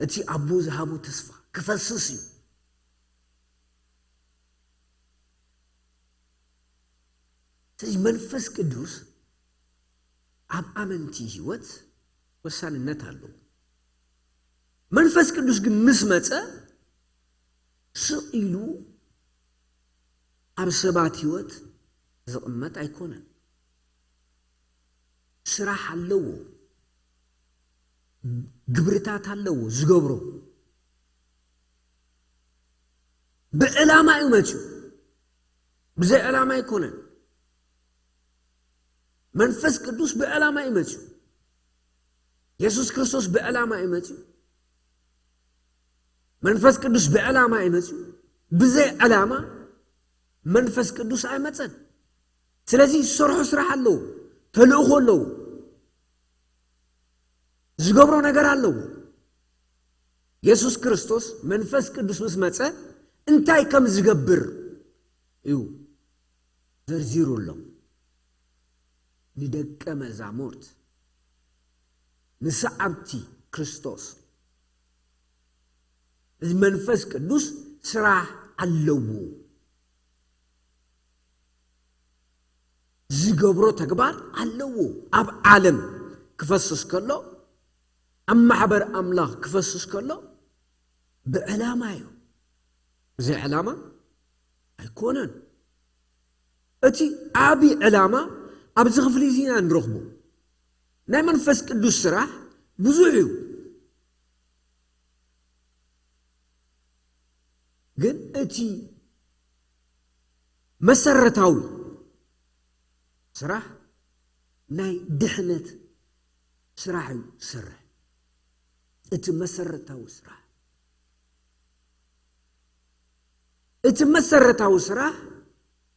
እቲ ኣቦ ዝሃቦ ተስፋ ክፈስስ እዩ። ስለዚ መንፈስ ቅዱስ ኣብ ኣመንቲ ህይወት ወሳንነት ኣለዎ። መንፈስ ቅዱስ ግን ምስ መጸ ስቕ ኢሉ ኣብ ሰባት ህይወት ዝቕመጥ ኣይኮነን። ስራሕ ኣለዎ፣ ግብርታት ኣለዎ ዝገብሮ። ብዕላማ እዩ መፅዩ፣ ብዘይ ዕላማ ኣይኮነን። መንፈስ ቅዱስ ብዕላማ እዩ መፅዩ። የሱስ ክርስቶስ ብዕላማ እዩ መፅዩ። መንፈስ ቅዱስ ብዕላማ እዩ መፅዩ። ብዘይ ዕላማ መንፈስ ቅዱስ ኣይመፀን። ስለዚ ዝሰርሖ ስራሕ ኣለዎ፣ ተልእኾ ኣለዎ፣ ዝገብሮ ነገር ኣለዎ። የሱስ ክርስቶስ መንፈስ ቅዱስ ምስ መፀ እንታይ ከም ዝገብር እዩ ዘርዚሩሎም። ንደቀ መዛሙርት፣ ንሰዓብቲ ክርስቶስ፣ እዚ መንፈስ ቅዱስ ስራሕ ኣለዎ፣ ዝገብሮ ተግባር ኣለዎ። ኣብ ዓለም ክፈስስ ከሎ፣ ኣብ ማሕበር ኣምላኽ ክፈስስ ከሎ ብዕላማ እዩ። ብዘይ ዕላማ ኣይኮነን። እቲ ዓቢ ዕላማ ኣብዚ ክፍሊ እዚ ኢና ንረኽቦ። ናይ መንፈስ ቅዱስ ስራሕ ብዙሕ እዩ። ግን እቲ መሰረታዊ ስራሕ ናይ ድሕነት ስራሕ እዩ ዝሰርሕ። እቲ መሰረታዊ ስራሕ፣ እቲ መሰረታዊ ስራሕ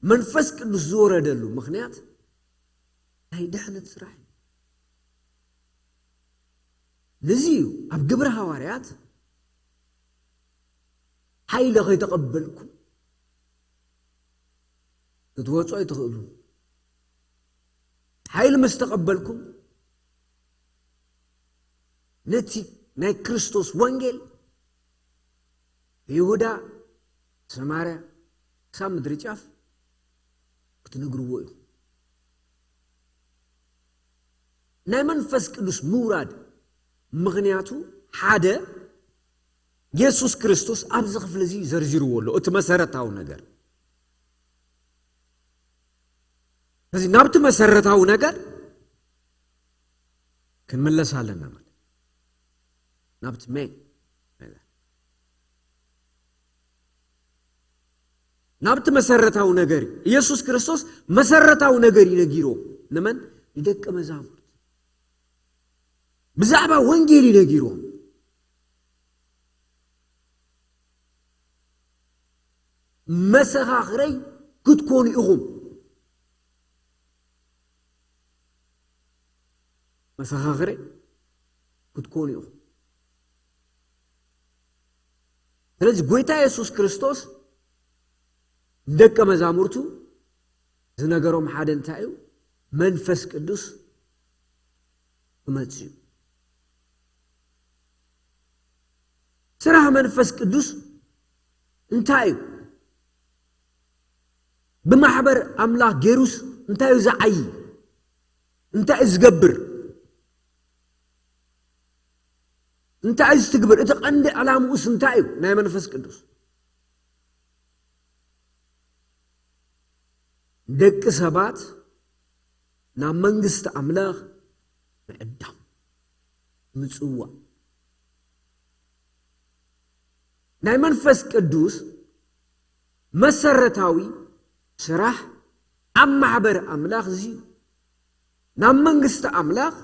መንፈስ ቅዱስ ዝወረደሉ ምኽንያት ናይ ድሕነት ስራሕ እዩ። ነዚ እዩ ኣብ ግብረ ሃዋርያት ሓይሊ ከይተቐበልኩም ክትወፁ ኣይትኽእሉን። ሓይሊ ምስ ተቐበልኩም ነቲ ናይ ክርስቶስ ወንጌል ብይሁዳ፣ ሰማርያ፣ ክሳብ ምድሪ ጫፍ ክትነግርዎ ኢኹም። ናይ መንፈስ ቅዱስ ምውራድ ምኽንያቱ ሓደ የሱስ ክርስቶስ ኣብዚ ክፍሊ እዚ ዘርዚርዎ ኣሎ፣ እቲ መሰረታዊ ነገር። ስለዚ ናብቲ መሰረታዊ ነገር ክንምለስ ኣለና ማለት ናብቲ ሜን ነገር፣ ናብቲ መሰረታዊ ነገር እዩ። ኢየሱስ ክርስቶስ መሰረታዊ ነገር እዩ ነጊርዎም። ንመን? ንደቀ መዛሙርት። ብዛዕባ ወንጌል እዩ ነጊርዎም። መሰኻኽረይ ክትኮኑ ኢኹም። መሰኻኽረይ ክትኮኑ ኢኹም። ስለዚ ጎይታ የሱስ ክርስቶስ ንደቀ መዛሙርቱ ዝነገሮም ሓደ እንታይ እዩ? መንፈስ ቅዱስ ክመጽእ እዩ። ስራሕ መንፈስ ቅዱስ እንታይ እዩ? ብማሕበር ኣምላኽ ገይሩስ እንታይ እዩ ዝዓዪ? እንታይ እዩ ዝገብር? እንታይ እዩ ዝትግብር? እቲ ቀንዲ ዕላምኡስ እንታይ እዩ? ናይ መንፈስ ቅዱስ ደቂ ሰባት ናብ መንግስቲ ኣምላኽ ምዕዳም፣ ምጽዋዕ። ናይ መንፈስ ቅዱስ መሰረታዊ ስራሕ ኣብ ማሕበር ኣምላኽ እዚ እዩ። ናብ መንግስቲ ኣምላኽ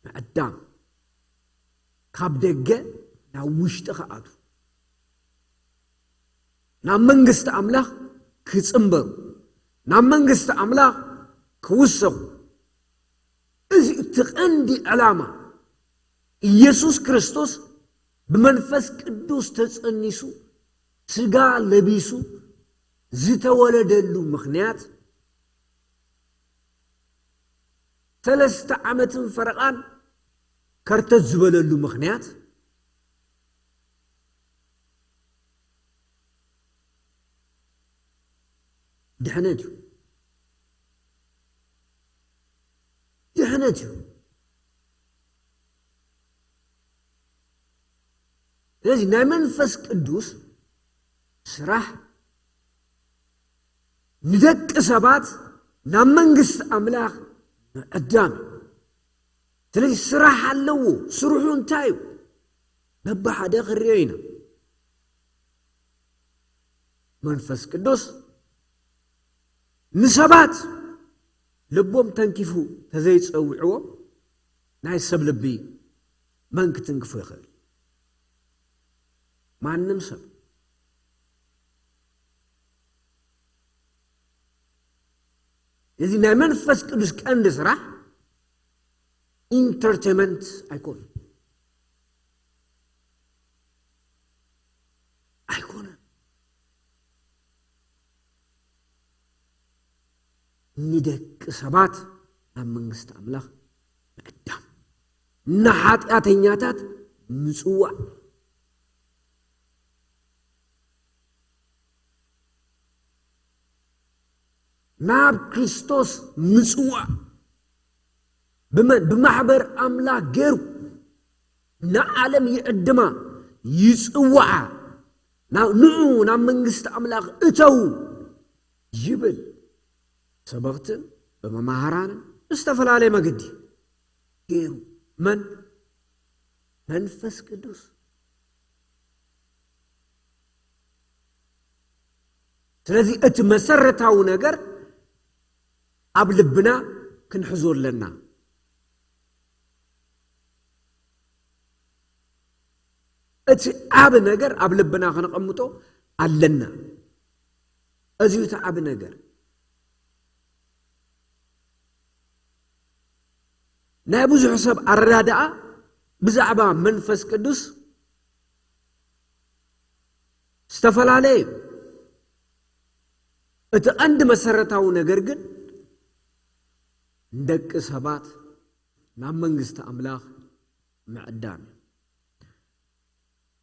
ምዕዳም፣ ካብ ደገ ናብ ውሽጢ ክኣቱ፣ ናብ መንግስቲ ኣምላኽ ክጽንበሩ፣ ናብ መንግስቲ ኣምላኽ ክውሰኹ። እዚ እቲ ቀንዲ ዕላማ። ኢየሱስ ክርስቶስ ብመንፈስ ቅዱስ ተጸኒሱ፣ ስጋ ለቢሱ ዝተወለደሉ ምኽንያት፣ ሰለስተ ዓመትን ፈረቓን ከርተት ዝበለሉ ምኽንያት፣ ድሕነት እዩ። ድሕነት እዩ። ስለዚ ናይ መንፈስ ቅዱስ ስራሕ ንደቂ ሰባት ናብ መንግስቲ ኣምላኽ ምዕዳም እዩ። ስለዚ ስራሕ ኣለዎ። ስርሑ እንታይ እዩ? በብሓደ ክንሪኦ ኢና። መንፈስ ቅዱስ ንሰባት ልቦም ተንኪፉ ተዘይጸውዕዎም፣ ናይ ሰብ ልቢ መን ክትንክፎ ይኽእል? ማንም ሰብ። እዚ ናይ መንፈስ ቅዱስ ቀንዲ ስራሕ ኢንተርቴንመንት ኣይኮነን። ኣይኮነን። ንደቂ ሰባት ናብ መንግስቲ ኣምላኽ ምዕዳም፣ ንሓጢኣተኛታት ምጽዋዕ። ናብ ክርስቶስ ምጽዋዕ፣ ብመን? ብማሕበር ኣምላኽ ገይሩ ንዓለም ይዕድማ፣ ይጽውዓ። ናብ፣ ንዑ ናብ መንግስቲ ኣምላኽ እተዉ ይብል። ሰበኽትን ብመማህራንን ብዝተፈላለየ መገዲ ገይሩ። መን? መንፈስ ቅዱስ። ስለዚ እቲ መሰረታዊ ነገር ኣብ ልብና ክንሕዞ ኣለና። እቲ ዓቢ ነገር ኣብ ልብና ከነቐምጦ ኣለና። እዚ እዩ እቲ ዓቢ ነገር። ናይ ብዙሕ ሰብ ኣረዳድኣ ብዛዕባ መንፈስ ቅዱስ ዝተፈላለየ እዩ። እቲ ቀንዲ መሰረታዊ ነገር ግን ንደቂ ሰባት ናብ መንግስቲ ኣምላኽ ምዕዳም እዩ።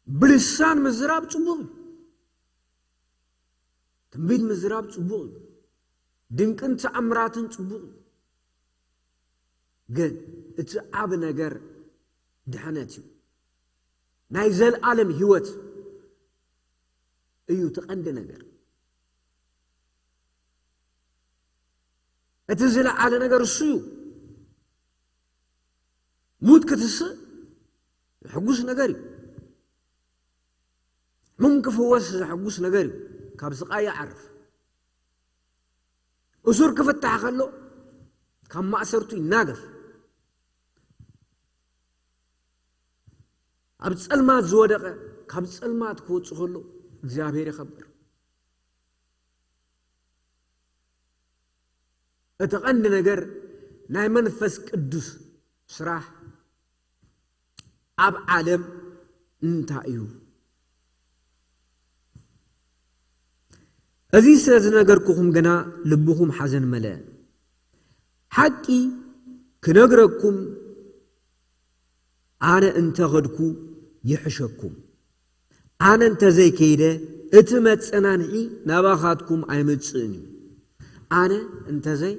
ብልሳን ምዝራብ ጽቡቕ እዩ። ትንቢት ምዝራብ ጽቡቕ እዩ። ድንቅን ተኣምራትን ጽቡቕ እዩ። ግን እቲ ዓቢ ነገር ድሕነት እዩ። ናይ ዘለኣለም ህይወት እዩ እቲ ቀንዲ ነገር። እቲ ዝለዓለ ነገር እሱ እዩ። ሙት ክትስእ ዘሕጉስ ነገር እዩ። ሕሙም ክፍወስ ዘሕጉስ ነገር እዩ። ካብ ስቓይ ይዓርፍ። እሱር ክፍታሕ ከሎ ካብ ማእሰርቱ ይናገፍ። ኣብ ጸልማት ዝወደቐ ካብ ጸልማት ክወጽእ ከሎ እግዚኣብሔር ይኸብር። እቲ ቀንዲ ነገር ናይ መንፈስ ቅዱስ ስራሕ ኣብ ዓለም እንታይ እዩ? እዚ ስለ ዝነገርኩኹም ግና ልብኹም ሓዘን መለአ። ሓቂ ክነግረኩም ኣነ እንተ ኸድኩ ይሕሸኩም። ኣነ እንተ ዘይከይደ እቲ መጸናንዒ ናባኻትኩም ኣይመጽእን እዩ። ኣነ እንተ ዘይ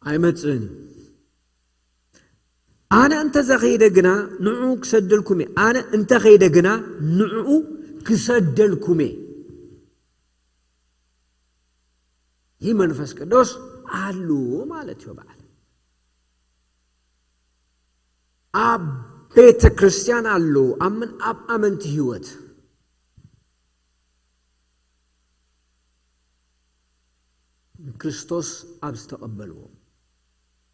ኣይመጽእን እዩ። ኣነ እንተ ዘኸይደ ግና ንዕኡ ክሰደልኩም እየ። ኣነ እንተ ኸይደ ግና ንዕኡ ክሰደልኩም እየ። ይህ መንፈስ ቅዱስ ኣሎ ማለት እዩ። በዓል ኣብ ቤተ ክርስቲያን ኣሎ፣ ኣብ ምን ኣብ ኣመንቲ ህይወት ክርስቶስ ኣብ ዝተቐበልዎ፣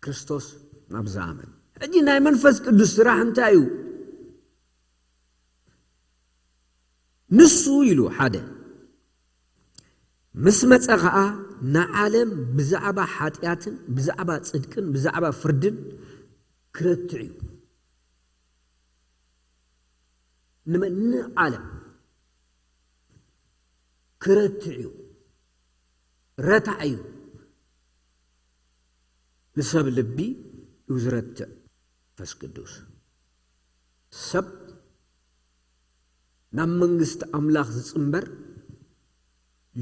ክርስቶስ ኣብ ዝኣመን። ሕጂ ናይ መንፈስ ቅዱስ ስራሕ እንታይ እዩ? ንሱ ኢሉ ሓደ ምስ መጸ ኸኣ ንዓለም ብዛዕባ ሓጢኣትን ብዛዕባ ጽድቅን ብዛዕባ ፍርድን ክረትዕ እዩ። ንመን? ንዓለም ክረትዕ እዩ። ረታዕ እዩ። ንሰብ ልቢ እዩ ዝረትዕ መንፈስ ቅዱስ። ሰብ ናብ መንግስቲ ኣምላኽ ዝጽንበር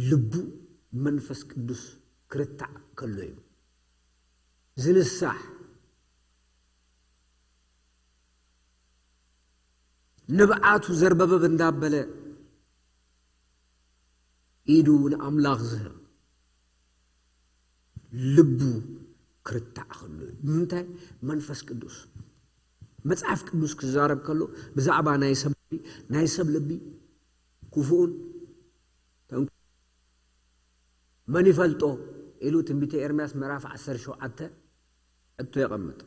ልቡ መንፈስ ቅዱስ ክርታዕ ከሎ እዩ ዝንሳሕ። ንብዓቱ ዘርበበብ እንዳበለ ኢዱ ንኣምላኽ ዝህብ ልቡ ክርታዕ ከሎ እዩ። ንምንታይ? መንፈስ ቅዱስ። መጽሓፍ ቅዱስ ክዛረብ ከሎ ብዛዕባ ናይ ሰብ ልቢ፣ ናይ ሰብ ልቢ ክፉኡን ተንኮ-፣ መን ይፈልጦ ኢሉ ትንቢተ ኤርምያስ ምዕራፍ ዓሰርተ ሸውዓተ ሕቶ የቐምጥ።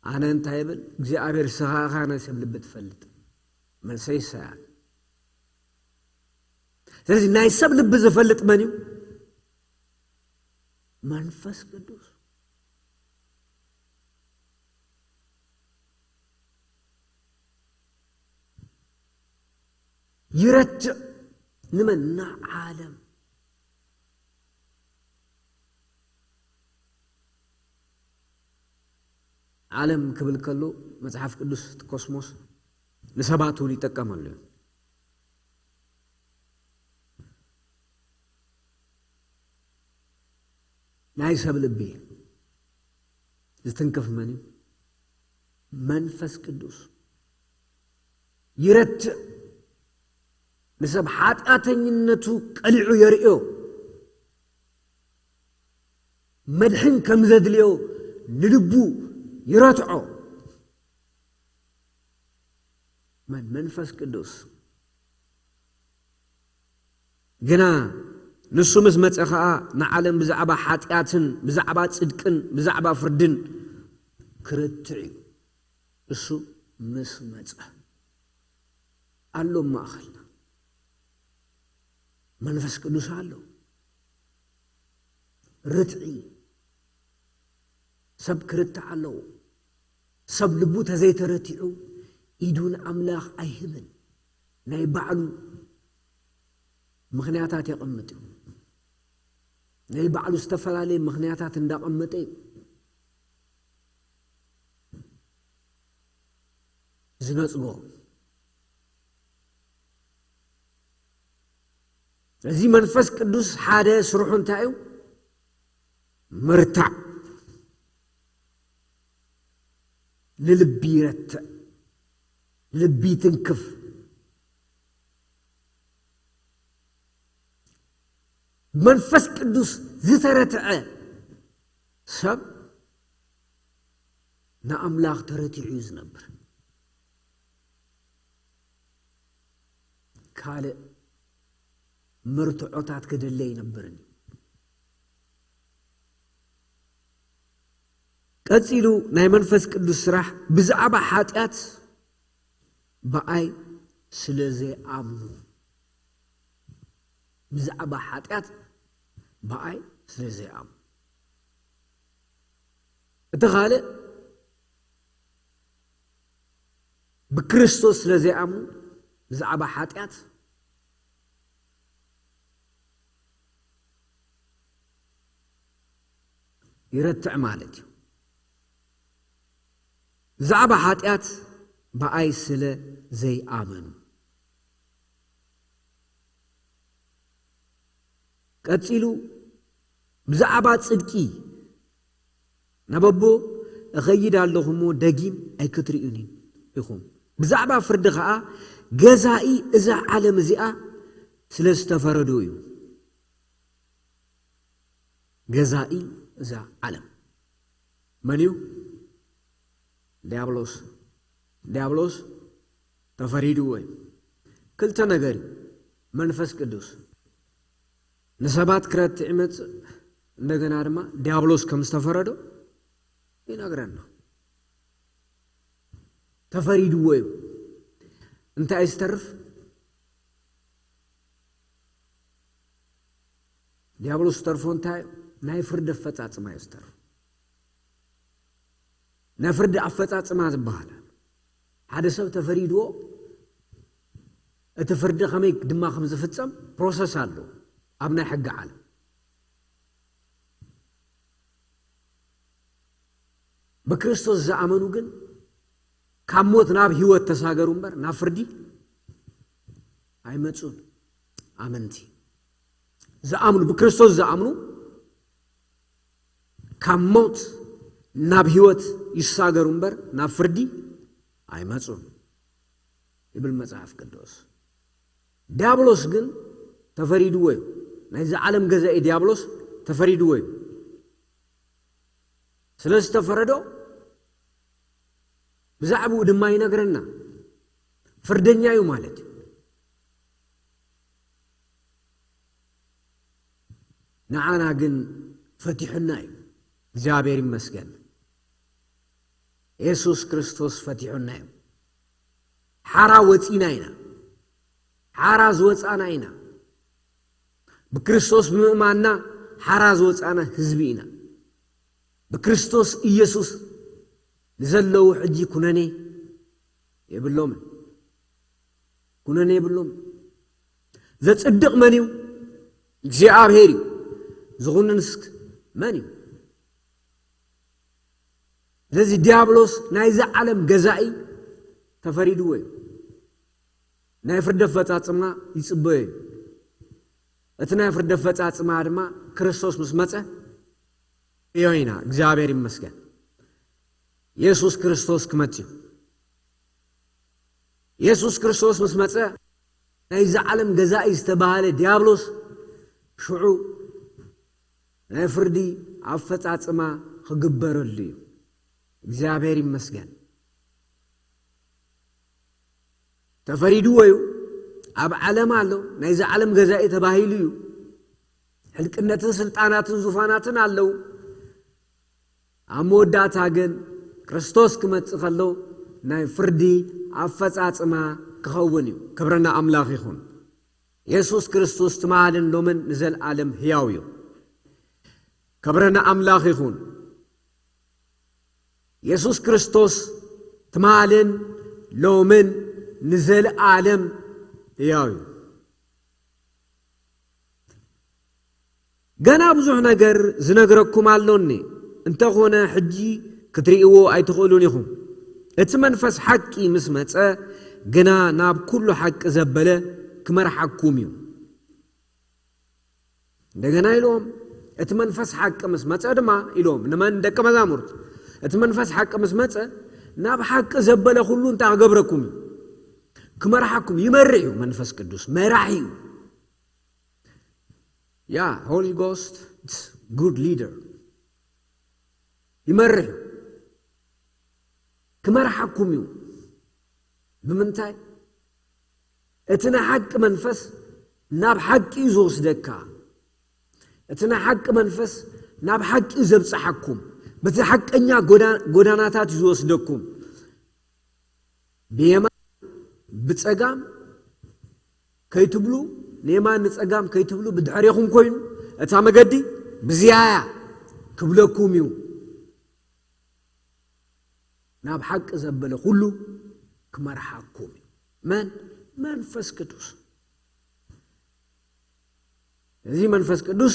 ኣነ እንታይ ይብል? እግዚኣብሔር ስኻ ኢኻ ናይ ሰብ ልቢ ትፈልጥ። መልሰይ ይሳያል። ስለዚ ናይ ሰብ ልቢ ዝፈልጥ መን እዩ? መንፈስ ቅዱስ። ይረትዕ ንመን? ንዓለም። ዓለም ክብል ከሎ መጽሓፍ ቅዱስ እቲ ኮስሞስ ንሰባት እውን ይጠቀመሉ እዩ። ናይ ሰብ ልቢ ዝትንክፍ መን እዩ? መንፈስ ቅዱስ። ይረትዕ፣ ንሰብ ሓጢኣተኝነቱ ቀሊዑ የርእዮ። መድሕን ከም ዘድልዮ ንልቡ ይረትዖ። መን? መንፈስ ቅዱስ። ግና ንሱ ምስ መጸ ኸኣ ንዓለም ብዛዕባ ሓጢኣትን ብዛዕባ ጽድቅን ብዛዕባ ፍርድን ክርትዕ እዩ። እሱ ምስ መጸ ኣሎ ኣብ ማእኸልና። መንፈስ ቅዱስ ኣሎ። ርትዒ። ሰብ ክርታዕ ኣለዎ። ሰብ ልቡ ተዘይተረቲዑ ኢዱ ንኣምላኽ ኣይህብን። ናይ ባዕሉ ምኽንያታት የቐምጥ እዩ። ናይ ባዕሉ ዝተፈላለየ ምኽንያታት እንዳቐመጠ እዩ ዝነጽጎ። እዚ መንፈስ ቅዱስ ሓደ ስርሑ እንታይ እዩ? ምርታዕ። ንልቢ ይረትዕ፣ ልቢ ይትንክፍ። መንፈስ ቅዱስ ዝተረትዐ ሰብ ንኣምላኽ ተረቲዑ እዩ ዝነብር። ካልእ መርትዖታት ክደሊ ኣይነብርን እዩ። ቀጺሉ ናይ መንፈስ ቅዱስ ስራሕ ብዛዕባ ሓጢኣት ብኣይ ስለ ዘይኣምኑ፣ ብዛዕባ ሓጢኣት ብኣይ ስለ ዘይኣምኑ። እቲ ካልእ ብክርስቶስ ስለ ዘይኣምኑ ብዛዕባ ሓጢኣት ይረትዕ ማለት እዩ። ብዛዕባ ሓጢኣት ብኣይ ስለ ዘይኣመኑ። ቀጺሉ ብዛዕባ ጽድቂ ናብ ኣቦ እኸይድ ኣለኹ እሞ ደጊም ኣይክትርእዩኒ ኢኹም። ብዛዕባ ፍርዲ ኸኣ ገዛኢ እዛ ዓለም እዚኣ ስለ ዝተፈረዶ እዩ። ገዛኢ እዛ ዓለም መን እዩ? ዲያብሎስ። ዲያብሎስ ተፈሪድዎ እዩ። ክልተ ነገር እዩ። መንፈስ ቅዱስ ንሰባት ክረትዕ ይመጽእ፣ እንደገና ድማ ዲያብሎስ ከም ዝተፈረዶ ይነግረና። ተፈሪድዎ እዩ። እንታይ ዝተርፍ? ዲያብሎስ ዝተርፎ እንታይ እዩ? ናይ ፍርዲ ኣፈጻጽማ እዩ ዝተርፎ። ናይ ፍርዲ ኣፈጻጽማ ዝበሃል ሓደ ሰብ ተፈሪድዎ፣ እቲ ፍርዲ ከመይ ድማ ከም ዝፍጸም ፕሮሰስ ኣሎ ኣብ ናይ ሕጊ ዓለም። ብክርስቶስ ዝኣመኑ ግን ካብ ሞት ናብ ህይወት ተሳገሩ እምበር ናብ ፍርዲ ኣይመጹን። ኣመንቲ ዝኣምኑ፣ ብክርስቶስ ዝኣምኑ ካብ ሞት ናብ ህይወት ይሳገሩ እምበር ናብ ፍርዲ ኣይመጹን ይብል መጽሓፍ ቅዱስ። ዲያብሎስ ግን ተፈሪድዎ እዩ። ናይዚ ዓለም ገዛኢ ዲያብሎስ ተፈሪድዎ እዩ። ስለ ዝተፈረዶ ብዛዕባኡ ድማ ይነግረና። ፍርደኛ እዩ ማለት እዩ። ንዓና ግን ፈቲሑና እዩ። እግዚኣብሔር ይመስገን። የሱስ ክርስቶስ ፈቲሑና እዩ። ሓራ ወፂና ኢና። ሓራ ዝወፃና ኢና። ብክርስቶስ ብምእማንና ሓራ ዝወፃና ህዝቢ ኢና። ብክርስቶስ ኢየሱስ ንዘለዉ ሕጂ ኩነኔ የብሎምን። ኩነኔ የብሎም። ዘጽድቕ መን እዩ? እግዚኣብሔር እዩ። ዝኹንንስ መን እዩ? ስለዚ ዲያብሎስ ናይዚ ዓለም ገዛኢ ተፈሪድዎ እዩ። ናይ ፍርዲ ኣፈጻጽማ ይጽበዮ እዩ። እቲ ናይ ፍርዲ ኣፈጻጽማ ድማ ክርስቶስ ምስ መጸ እዮ ኢና። እግዚኣብሔር ይመስገን። የሱስ ክርስቶስ ክመጽእ እዩ። የሱስ ክርስቶስ ምስ መጸ ናይዚ ዓለም ገዛኢ ዝተባህለ ዲያብሎስ ሽዑ ናይ ፍርዲ ኣፈጻጽማ ክግበረሉ እዩ። እግዚኣብሔር ይመስገን። ተፈሪድዎ እዩ። ኣብ ዓለም ኣሎ። ናይዚ ዓለም ገዛኢ ተባሂሉ እዩ። ሕልቅነትን ስልጣናትን ዙፋናትን ኣለዉ። ኣብ መወዳእታ ግን ክርስቶስ ክመጽእ ከሎ ናይ ፍርዲ ኣፈጻጽማ ክኸውን እዩ። ክብሪ ንኣምላኽ ይኹን። የሱስ ክርስቶስ ትማልን ሎምን ንዘለኣለም ህያው እዩ። ክብሪ ንኣምላኽ ይኹን። የሱስ ክርስቶስ ትማልን ሎምን ንዘለኣለም ህያው እዩ። ገና ብዙሕ ነገር ዝነግረኩም ኣሎኒ፣ እንተኾነ ሕጂ ክትርእይዎ ኣይትኽእሉን ኢኹም። እቲ መንፈስ ሓቂ ምስ መጸ ግና ናብ ኩሉ ሓቂ ዘበለ ክመርሓኩም እዩ። እንደገና ኢልዎም፣ እቲ መንፈስ ሓቂ ምስ መጸ ድማ ኢልዎም፣ ንመን? ደቂ መዛሙርቱ። እቲ መንፈስ ሓቂ ምስ መጸ ናብ ሓቂ ዘበለ ኩሉ እንታይ ክገብረኩም እዩ? ክመርሓኩም። ይመርሕ እዩ። መንፈስ ቅዱስ መራሒ እዩ። ያ፣ Holy Ghost is good leader። ይመርሕ እዩ። ክመርሓኩም እዩ። ብምንታይ? እቲ ናይ ሓቂ መንፈስ ናብ ሓቂ እዩ ዝወስደካ። እቲ ናይ ሓቂ መንፈስ ናብ ሓቂ እዩ ዘብጽሓኩም። በቲ ሓቀኛ ጎዳ-፣ ጎዳናታት እዩ ዝወስደኩም። ብየማን ብጸጋም ከይትብሉ፣ ንየማን ንጸጋም ከይትብሉ ብድሕሬኹም ኮይኑ፣ እታ መገዲ ብዝያያ ክብለኩም እዩ። ናብ ሓቂ ዘበለ ኩሉ ክመርሓኩም እዩ። መን? መንፈስ ቅዱስ። እዚ መንፈስ ቅዱስ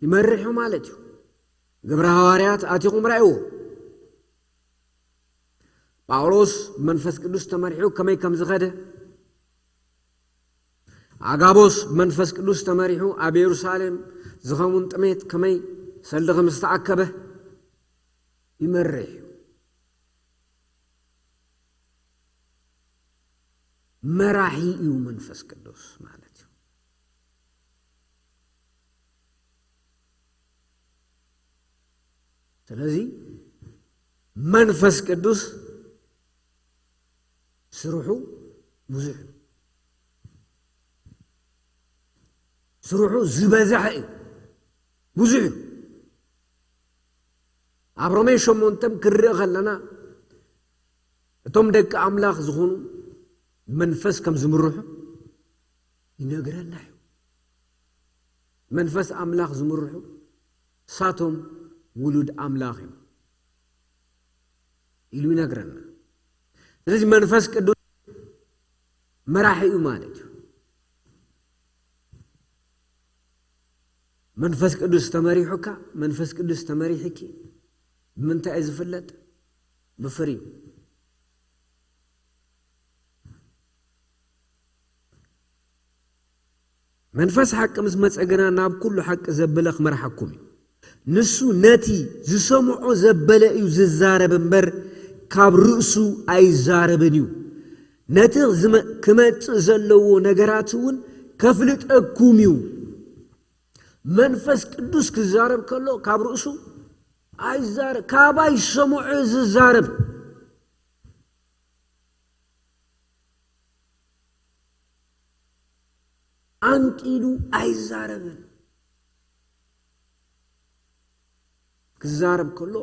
ይመርሕ እዩ ማለት እዩ። ግብረ ሃዋርያት ኣቲኹም ራእይዎ። ጳውሎስ ብመንፈስ ቅዱስ ተመሪሑ ከመይ ከም ዝኸደ፣ ኣጋቦስ ብመንፈስ ቅዱስ ተመሪሑ ኣብ የሩሳሌም ዝኸውን ጥሜት ከመይ ሰልዲ ከም ዝተኣከበ ይመርሕ እዩ። መራሒ እዩ መንፈስ ቅዱስ ማለት እዩ። ስለዚ መንፈስ ቅዱስ ስርሑ ብዙሕ እዩ። ስርሑ ዝበዝሐ እዩ። ብዙሕ እዩ። ኣብ ሮሜ ሸሞንተ ክንርኢ ከለና እቶም ደቂ ኣምላኽ ዝኾኑ መንፈስ ከም ዝምርሑ ይነግረና እዩ። መንፈስ ኣምላኽ ዝምርሑ ሳቶም ውሉድ ኣምላኽ እዮም ኢሉ ይነግረና። ስለዚ መንፈስ ቅዱስ መራሒ እዩ ማለት እዩ። መንፈስ ቅዱስ ተመሪሑካ፣ መንፈስ ቅዱስ ተመሪሕኪ ብምንታይ እዩ ዝፍለጥ? ብፍርዩ። መንፈስ ሓቂ ምስ መጸ ግና ናብ ኩሉ ሓቂ ዘበለ ክመርሓኩም እዩ። ንሱ ነቲ ዝሰምዖ ዘበለ እዩ ዝዛረብ እምበር፣ ካብ ርእሱ ኣይዛረብን እዩ። ነቲ ዝመ-፣ ክመጽእ ዘለዎ ነገራት እውን ከፍልጠኩም እዩ። መንፈስ ቅዱስ ክዛረብ ከሎ ካብ ርእሱ ኣይዛረብ፣ ካባይ ዝሰምዖ ዝዛረብ። ኣንቂዱ ኣይዛረብን። ክዛረብ ከሎ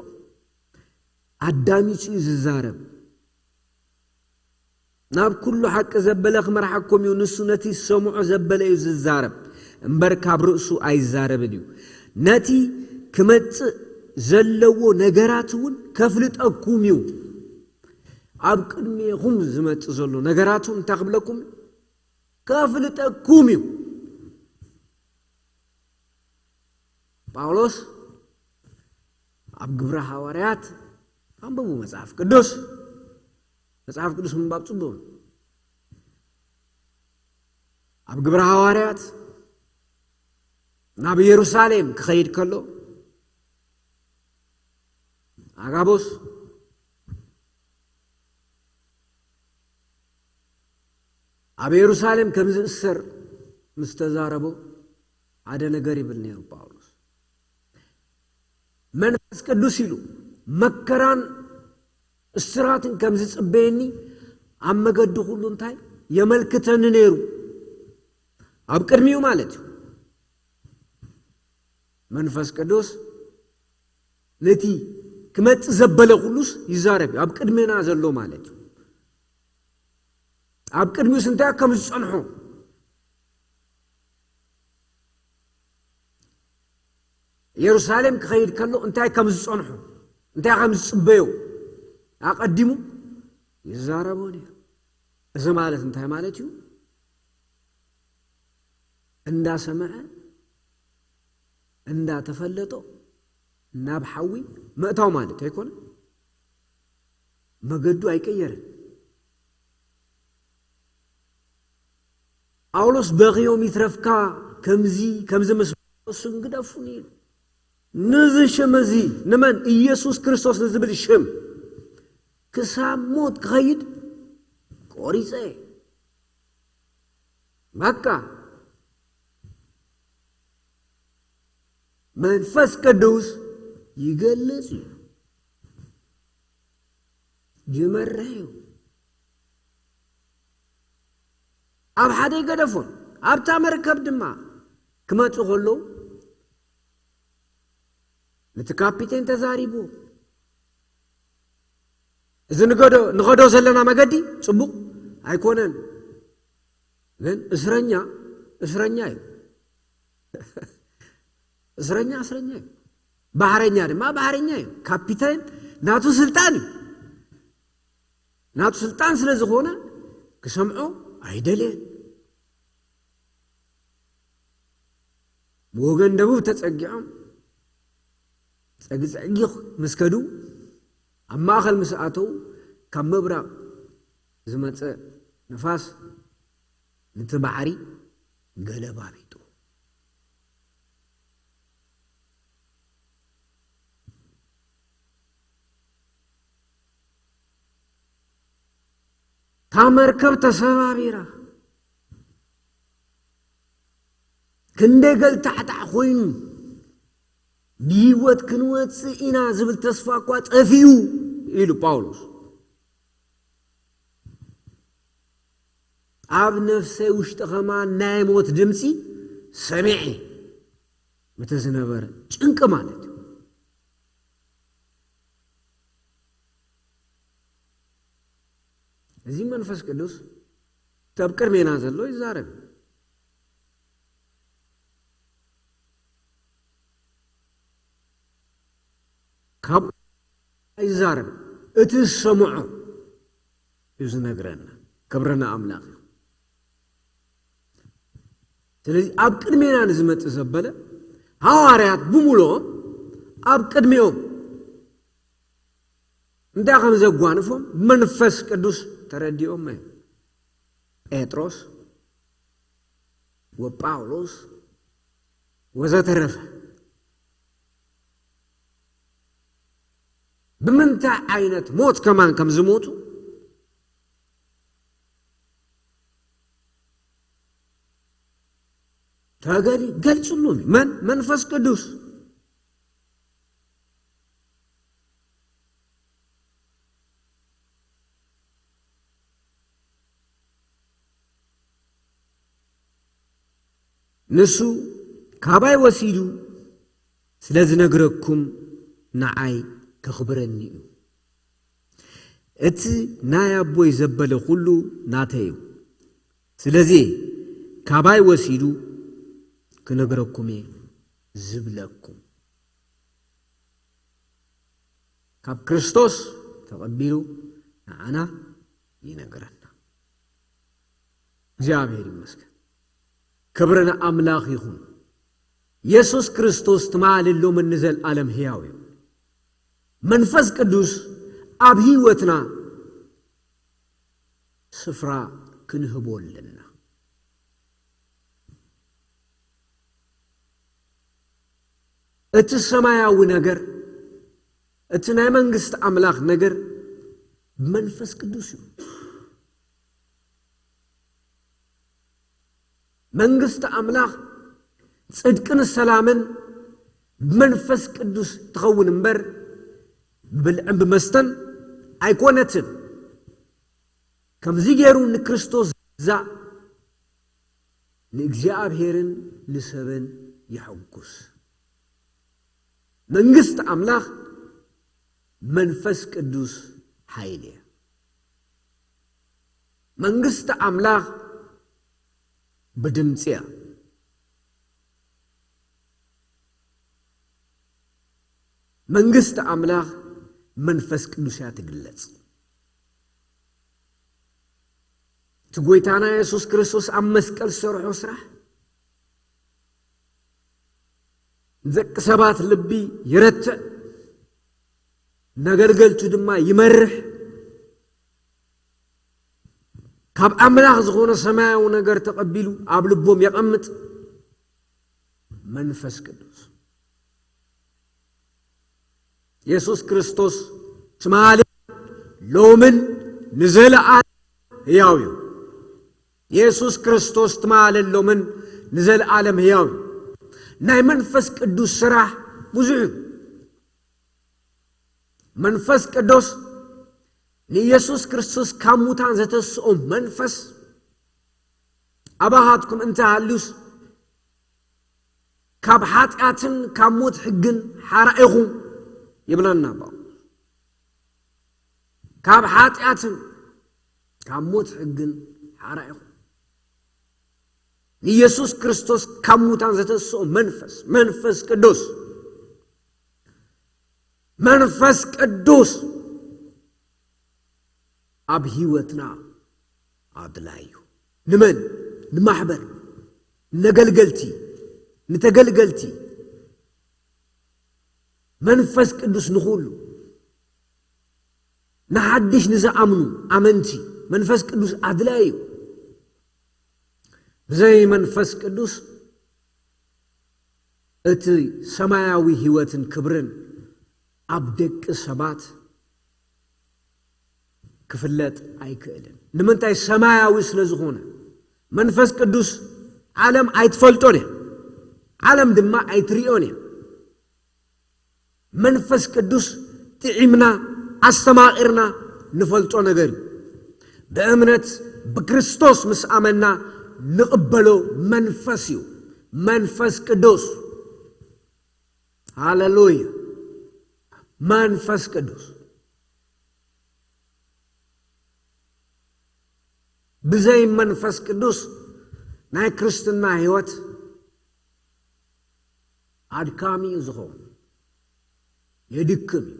ኣዳሚጹ እዩ ዝዛረብ። ናብ ኩሉ ሓቂ ዘበለ ክመርሓኩም እዩ። ንሱ ነቲ ዝሰምዖ ዘበለ እዩ ዝዛረብ እምበር፣ ካብ ርእሱ ኣይዛረብን እዩ። ነቲ ክመጽእ ዘለዎ ነገራት እውን ከፍልጠኩም እዩ። ኣብ ቅድሜኹም ዝመጽእ ዘሎ ነገራት እውን እንታይ ክብለኩም? ከፍልጠኩም እዩ። ጳውሎስ ኣብ ግብረ ሃዋርያት ኣንብቡ መጽሓፍ ቅዱስ። መጽሓፍ ቅዱስ ምንባብ ጽቡቕ እዩ። ኣብ ግብረ ሃዋርያት ናብ ኢየሩሳሌም ክኸይድ ከሎ ኣጋቦስ ኣብ ኢየሩሳሌም ከም ዝእሰር ምስ ተዛረቦ ሓደ ነገር ይብል ነይሩ ጳውሎስ። መንፈስ ቅዱስ ኢሉ መከራን እስራትን ከም ዝጽበየኒ ኣብ መገዲ ኩሉ እንታይ የመልክተኒ ነይሩ? ኣብ ቅድሚኡ ማለት እዩ። መንፈስ ቅዱስ ነቲ ክመጽእ ዘበለ ኩሉስ ይዛረብ እዩ። ኣብ ቅድሜና ዘሎ ማለት እዩ። ኣብ ቅድሚኡስ እንታይ ከም ዝጸንሖ፣ ኢየሩሳሌም ክኸይድ ከሎ እንታይ ከም ዝጸንሖ፣ እንታይ ከም ዝጽበዮ ኣቐዲሙ ይዛረቦ ነይሩ። እዚ ማለት እንታይ ማለት እዩ? እንዳሰምዐ፣ እንዳተፈለጦ ናብ ሓዊ ምእታው ማለት ኣይኮነ። መገዱ ኣይቀየርን። ጳውሎስ በኽዮም ይትረፍካ፣ ከምዚ፣ ከምዚ ምስ በሉ እሱን ግደፉኒ ኢሉ። ነዚ ሽም እዚ፣ ንመን? ኢየሱስ ክርስቶስ ንዝብል ሽም ክሳብ ሞት ክኸይድ ቆሪጸ። በቃ። መንፈስ ቅዱስ ይገልጽ እዩ። ይመርሕ እዩ። ኣብ ሓደ ይገደፎን። ኣብታ መርከብ ድማ ክመጹ ከለዉ ነቲ ካፒቴን ተዛሪቡ፣ "እዚ ንገዶ-፣ ንኸዶ ዘለና መገዲ ጽቡቕ ኣይኮነን፣ ግን እስረኛ፣ እስረኛ እዩ። እስረኛ፣ እስረኛ እዩ። ባሕረኛ ድማ ባሕረኛ እዩ። ካፒቴን ናቱ ስልጣን እዩ። ናቱ ስልጣን ስለ ዝኾነ ክሰምዖ ኣይደልየን።" ብወገን ደቡብ ተጸጊዖም ጸግጸጊ ምስ ከዱ፣ ኣብ ማእከል ምስ ኣተዉ፣ ካብ ምብራቕ ዝመጸ ንፋስ ነቲ ባሕሪ ገለባቢጡ። እታ መርከብ ተሰባቢራ፣ ክንደይ ገልታዕታዕ ኮይኑ፣ ብህይወት ክንወፅእ ኢና ዝብል ተስፋ እኳ ጠፊኡ ኢሉ ጳውሎስ። ኣብ ነፍሰይ ውሽጢ ከማን ናይ ሞት ድምፂ ሰሚዐ። እቲ ዝነበረ ጭንቂ ማለት እዩ። እዚ መንፈስ ቅዱስ ኣብ ቅድሜና ዘሎ ይዛረብ። ካብ ይዛረብ፣ እቲ ዝሰምዖ እዩ ዝነግረና። ክብርና ኣምላኽ እዩ። ስለዚ ኣብ ቅድሜና ንዝመጽእ ዘበለ ሃዋርያት ብምሉኦም ኣብ ቅድሚኦም እንታይ ከም ዘጓንፎም መንፈስ ቅዱስ ተረዲኦም እዩ። ጴጥሮስ ወጳውሎስ ወዘተረፈ ብምንታይ ዓይነት ሞት ከማን ከም ዝሞቱ ተገሊ ገልጽሉም። መን? መንፈስ ቅዱስ። ንሱ ካባይ ወሲዱ ስለ ዝነግረኩም ንዓይ ከኽብረኒ እዩ። እቲ ናይ ኣቦይ ዘበለ ኩሉ ናተይ እዩ። ስለዚ ካባይ ወሲዱ ክነግረኩም እየ ዝብለኩም። ካብ ክርስቶስ ተቐቢሉ ንዓና ይነግረና። እግዚኣብሔር ይመስገን። ክብሪ ንኣምላኽ ይኹን። የሱስ ክርስቶስ ትማሊ ሎምን ንዘለኣለም ሕያው እዩ። መንፈስ ቅዱስ ኣብ ህይወትና ስፍራ ክንህቦ ኣለና። እቲ ሰማያዊ ነገር፣ እቲ ናይ መንግስቲ ኣምላኽ ነገር ብመንፈስ ቅዱስ እዩ። መንግስቲ ኣምላኽ ጽድቅን ሰላምን ብመንፈስ ቅዱስ ትኸውን እምበር ብብልዕን ብመስተን ኣይኮነትን። ከምዚ ገይሩ ንክርስቶስ ዝግዛእ ንእግዚኣብሔርን ንሰብን የሐጉስ። መንግስቲ ኣምላኽ መንፈስ ቅዱስ ሓይሊ እያ። መንግስቲ ኣምላኽ ብድምፂ እያ። መንግስቲ ኣምላኽ መንፈስ ቅዱስ እያ ትግለጽ። እቲ ጎይታና የሱስ ክርስቶስ ኣብ መስቀል ዝሰርሖ ስራሕ ንደቂ ሰባት ልቢ ይረትዕ፣ ነገልገልቱ ድማ ይመርሕ። ካብ ኣምላኽ ዝኾነ ሰማያዊ ነገር ተቐቢሉ ኣብ ልቦም የቐምጥ መንፈስ ቅዱስ። የሱስ ክርስቶስ ትማሊ ሎምን ንዘለኣለም ሕያው እዩ። የሱስ ክርስቶስ ትማሊ ሎምን ንዘለኣለም ሕያው እዩ። ናይ መንፈስ ቅዱስ ስራሕ ብዙሕ እዩ። መንፈስ ቅዱስ ንኢየሱስ ክርስቶስ ካብ ሙታን ዘተስኦ መንፈስ ኣባኻትኩም እንተሃልዩስ ካብ ሓጢኣትን ካብ ሞት ሕግን ሓራ ኢኹም ይብለና ጳውሎስ። ካብ ሓጢኣትን ካብ ሞት ሕግን ሓራ ኢኹም። ንኢየሱስ ክርስቶስ ካብ ሙታን ዘተስኦ መንፈስ፣ መንፈስ ቅዱስ፣ መንፈስ ቅዱስ ኣብ ህይወትና ኣድላይ እዩ። ንመን? ንማሕበር፣ ነገልገልቲ፣ ንተገልገልቲ፣ መንፈስ ቅዱስ ንኹሉ፣ ንሓድሽ ንዝኣምኑ ኣመንቲ መንፈስ ቅዱስ ኣድላይ እዩ። ብዘይ መንፈስ ቅዱስ እቲ ሰማያዊ ህይወትን ክብርን ኣብ ደቂ ሰባት ክፍለጥ ኣይክእልን። ንምንታይ? ሰማያዊ ስለ ዝኾነ። መንፈስ ቅዱስ ዓለም ኣይትፈልጦን እያ፣ ዓለም ድማ ኣይትሪኦን እያ። መንፈስ ቅዱስ ጥዒምና ኣስተማቒርና ንፈልጦ ነገር እዩ። ብእምነት ብክርስቶስ ምስ ኣመና ንቕበሎ መንፈስ እዩ። መንፈስ ቅዱስ። ሃሌሉያ። መንፈስ ቅዱስ። ብዘይ መንፈስ ቅዱስ ናይ ክርስትና ህይወት ኣድካሚ እዩ ዝኸውን፣ የድክም እዩ።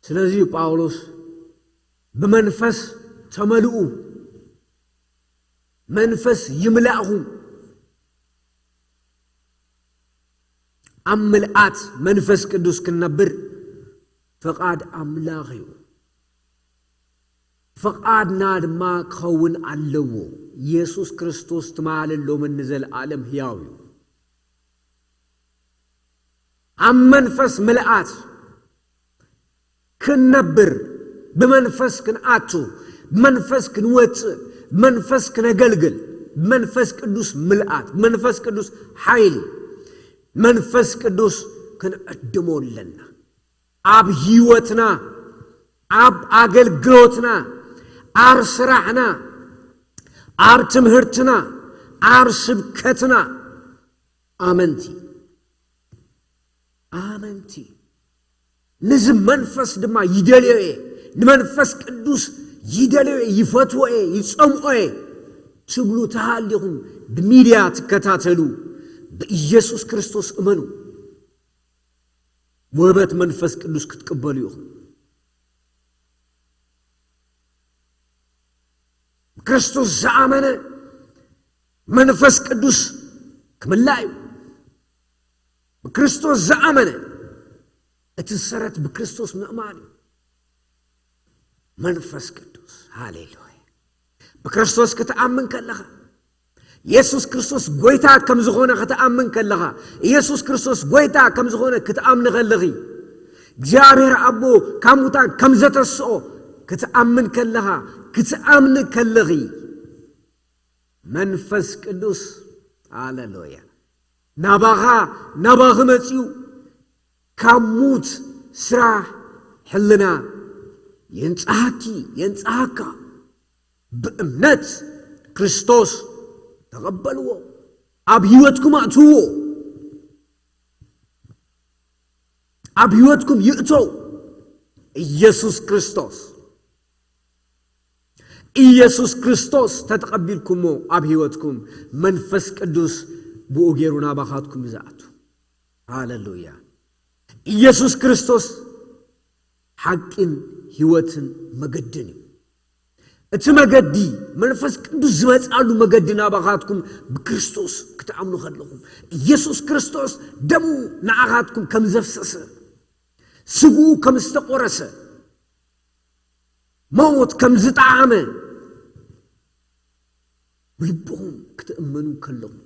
ስለዚ እዩ ጳውሎስ ብመንፈስ ተመልኡ፣ መንፈስ ይምላእኹም። ኣብ ምልኣት መንፈስ ቅዱስ ክንነብር ፍቓድ ኣምላኽ እዩ። ፍቓድና ድማ ክኸውን ኣለዎ። ኢየሱስ ክርስቶስ ትማልን ሎምን ንዘለኣለም ህያው እዩ። ኣብ መንፈስ ምልኣት ክንነብር፣ ብመንፈስ ክንኣቱ፣ ብመንፈስ ክንወጽእ፣ ብመንፈስ ክነገልግል፣ ብመንፈስ ቅዱስ ምልኣት፣ ብመንፈስ ቅዱስ ሓይሊ፣ መንፈስ ቅዱስ ክንዕድሞ ኣለና። ኣብ ህይወትና፣ ኣብ ኣገልግሎትና፣ ኣብ ስራሕና፣ ኣብ ትምህርትና፣ ኣብ ስብከትና፣ ኣመንቲ፣ ኣመንቲ። ነዚ መንፈስ ድማ ይደልዮ እየ፣ ንመንፈስ ቅዱስ ይደልዮ እየ፣ ይፈትዎ እየ፣ ይጸምኦ እየ ትብሉ ተሃሊኹም፣ ብሚድያ ትከታተሉ፣ ብኢየሱስ ክርስቶስ እመኑ። ውህበት መንፈስ ቅዱስ ክትቅበሉ ኢኹም። ብክርስቶስ ዝኣመነ መንፈስ ቅዱስ ክምላእ እዩ። ብክርስቶስ ዝኣመነ እቲ ሰረት ብክርስቶስ ምእማን እዩ። መንፈስ ቅዱስ። ሃሌሉያ። ብክርስቶስ ክትኣምን ከለኻ፣ ኢየሱስ ክርስቶስ ጎይታ ከም ዝኾነ ክትኣምን ከለኻ፣ ኢየሱስ ክርስቶስ ጎይታ ከም ዝኾነ ክትኣምኒ ከለኺ፣ እግዚኣብሔር ኣቦ ካብ ሙታን ከም ዘተስኦ ክትኣምን ከለኻ፣ ክትኣምኒ ከለኺ፣ መንፈስ ቅዱስ፣ ሃሌሉያ፣ ናባኻ፣ ናባኺ መጺኡ፣ ካብ ሙት ስራሕ ሕልና የንጽሃኪ፣ የንጽሃካ። ብእምነት ክርስቶስ ተቐበልዎ፣ ኣብ ህይወትኩም ኣእትውዎ፣ ኣብ ህይወትኩም ይእተው። ኢየሱስ ክርስቶስ፣ ኢየሱስ ክርስቶስ ተተቐቢልኩሞ ኣብ ህይወትኩም፣ መንፈስ ቅዱስ ብኡ ገይሩ ናባኻትኩም እዩ ዝኣቱ። ሃሌሉያ። ኢየሱስ ክርስቶስ ሓቂን ህይወትን መገድን እዩ። እቲ መገዲ፣ መንፈስ ቅዱስ ዝመጻሉ መገዲ ናባኻትኩም ብክርስቶስ ክትኣምኑ ከለኹም፣ ኢየሱስ ክርስቶስ ደሙ ንዓኻትኩም ከም ዘፍሰሰ፣ ስግኡ ከም ዝተቆረሰ፣ ሞት ከም ዝጠዓመ ብልብኹም ክትእመኑ ከለኹም፣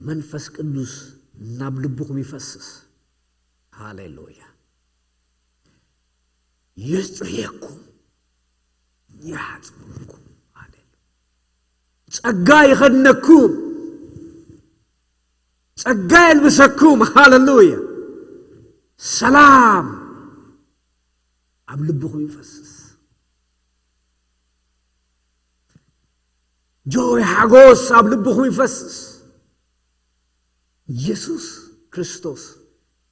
መንፈስ ቅዱስ ናብ ልብኹም ይፈስስ። ሃሌሉያ። የጽርየኩም፣ ይሓጽበኩም። ሃሌሉያ። ጸጋ ይኸድነኩም፣ ጸጋ የልብሰኩም። ሃሌሉያ። ሰላም ኣብ ልብኹም ይፈስስ። ጆይ፣ ሓጎስ ኣብ ልብኹም ይፈስስ። ኢየሱስ ክርስቶስ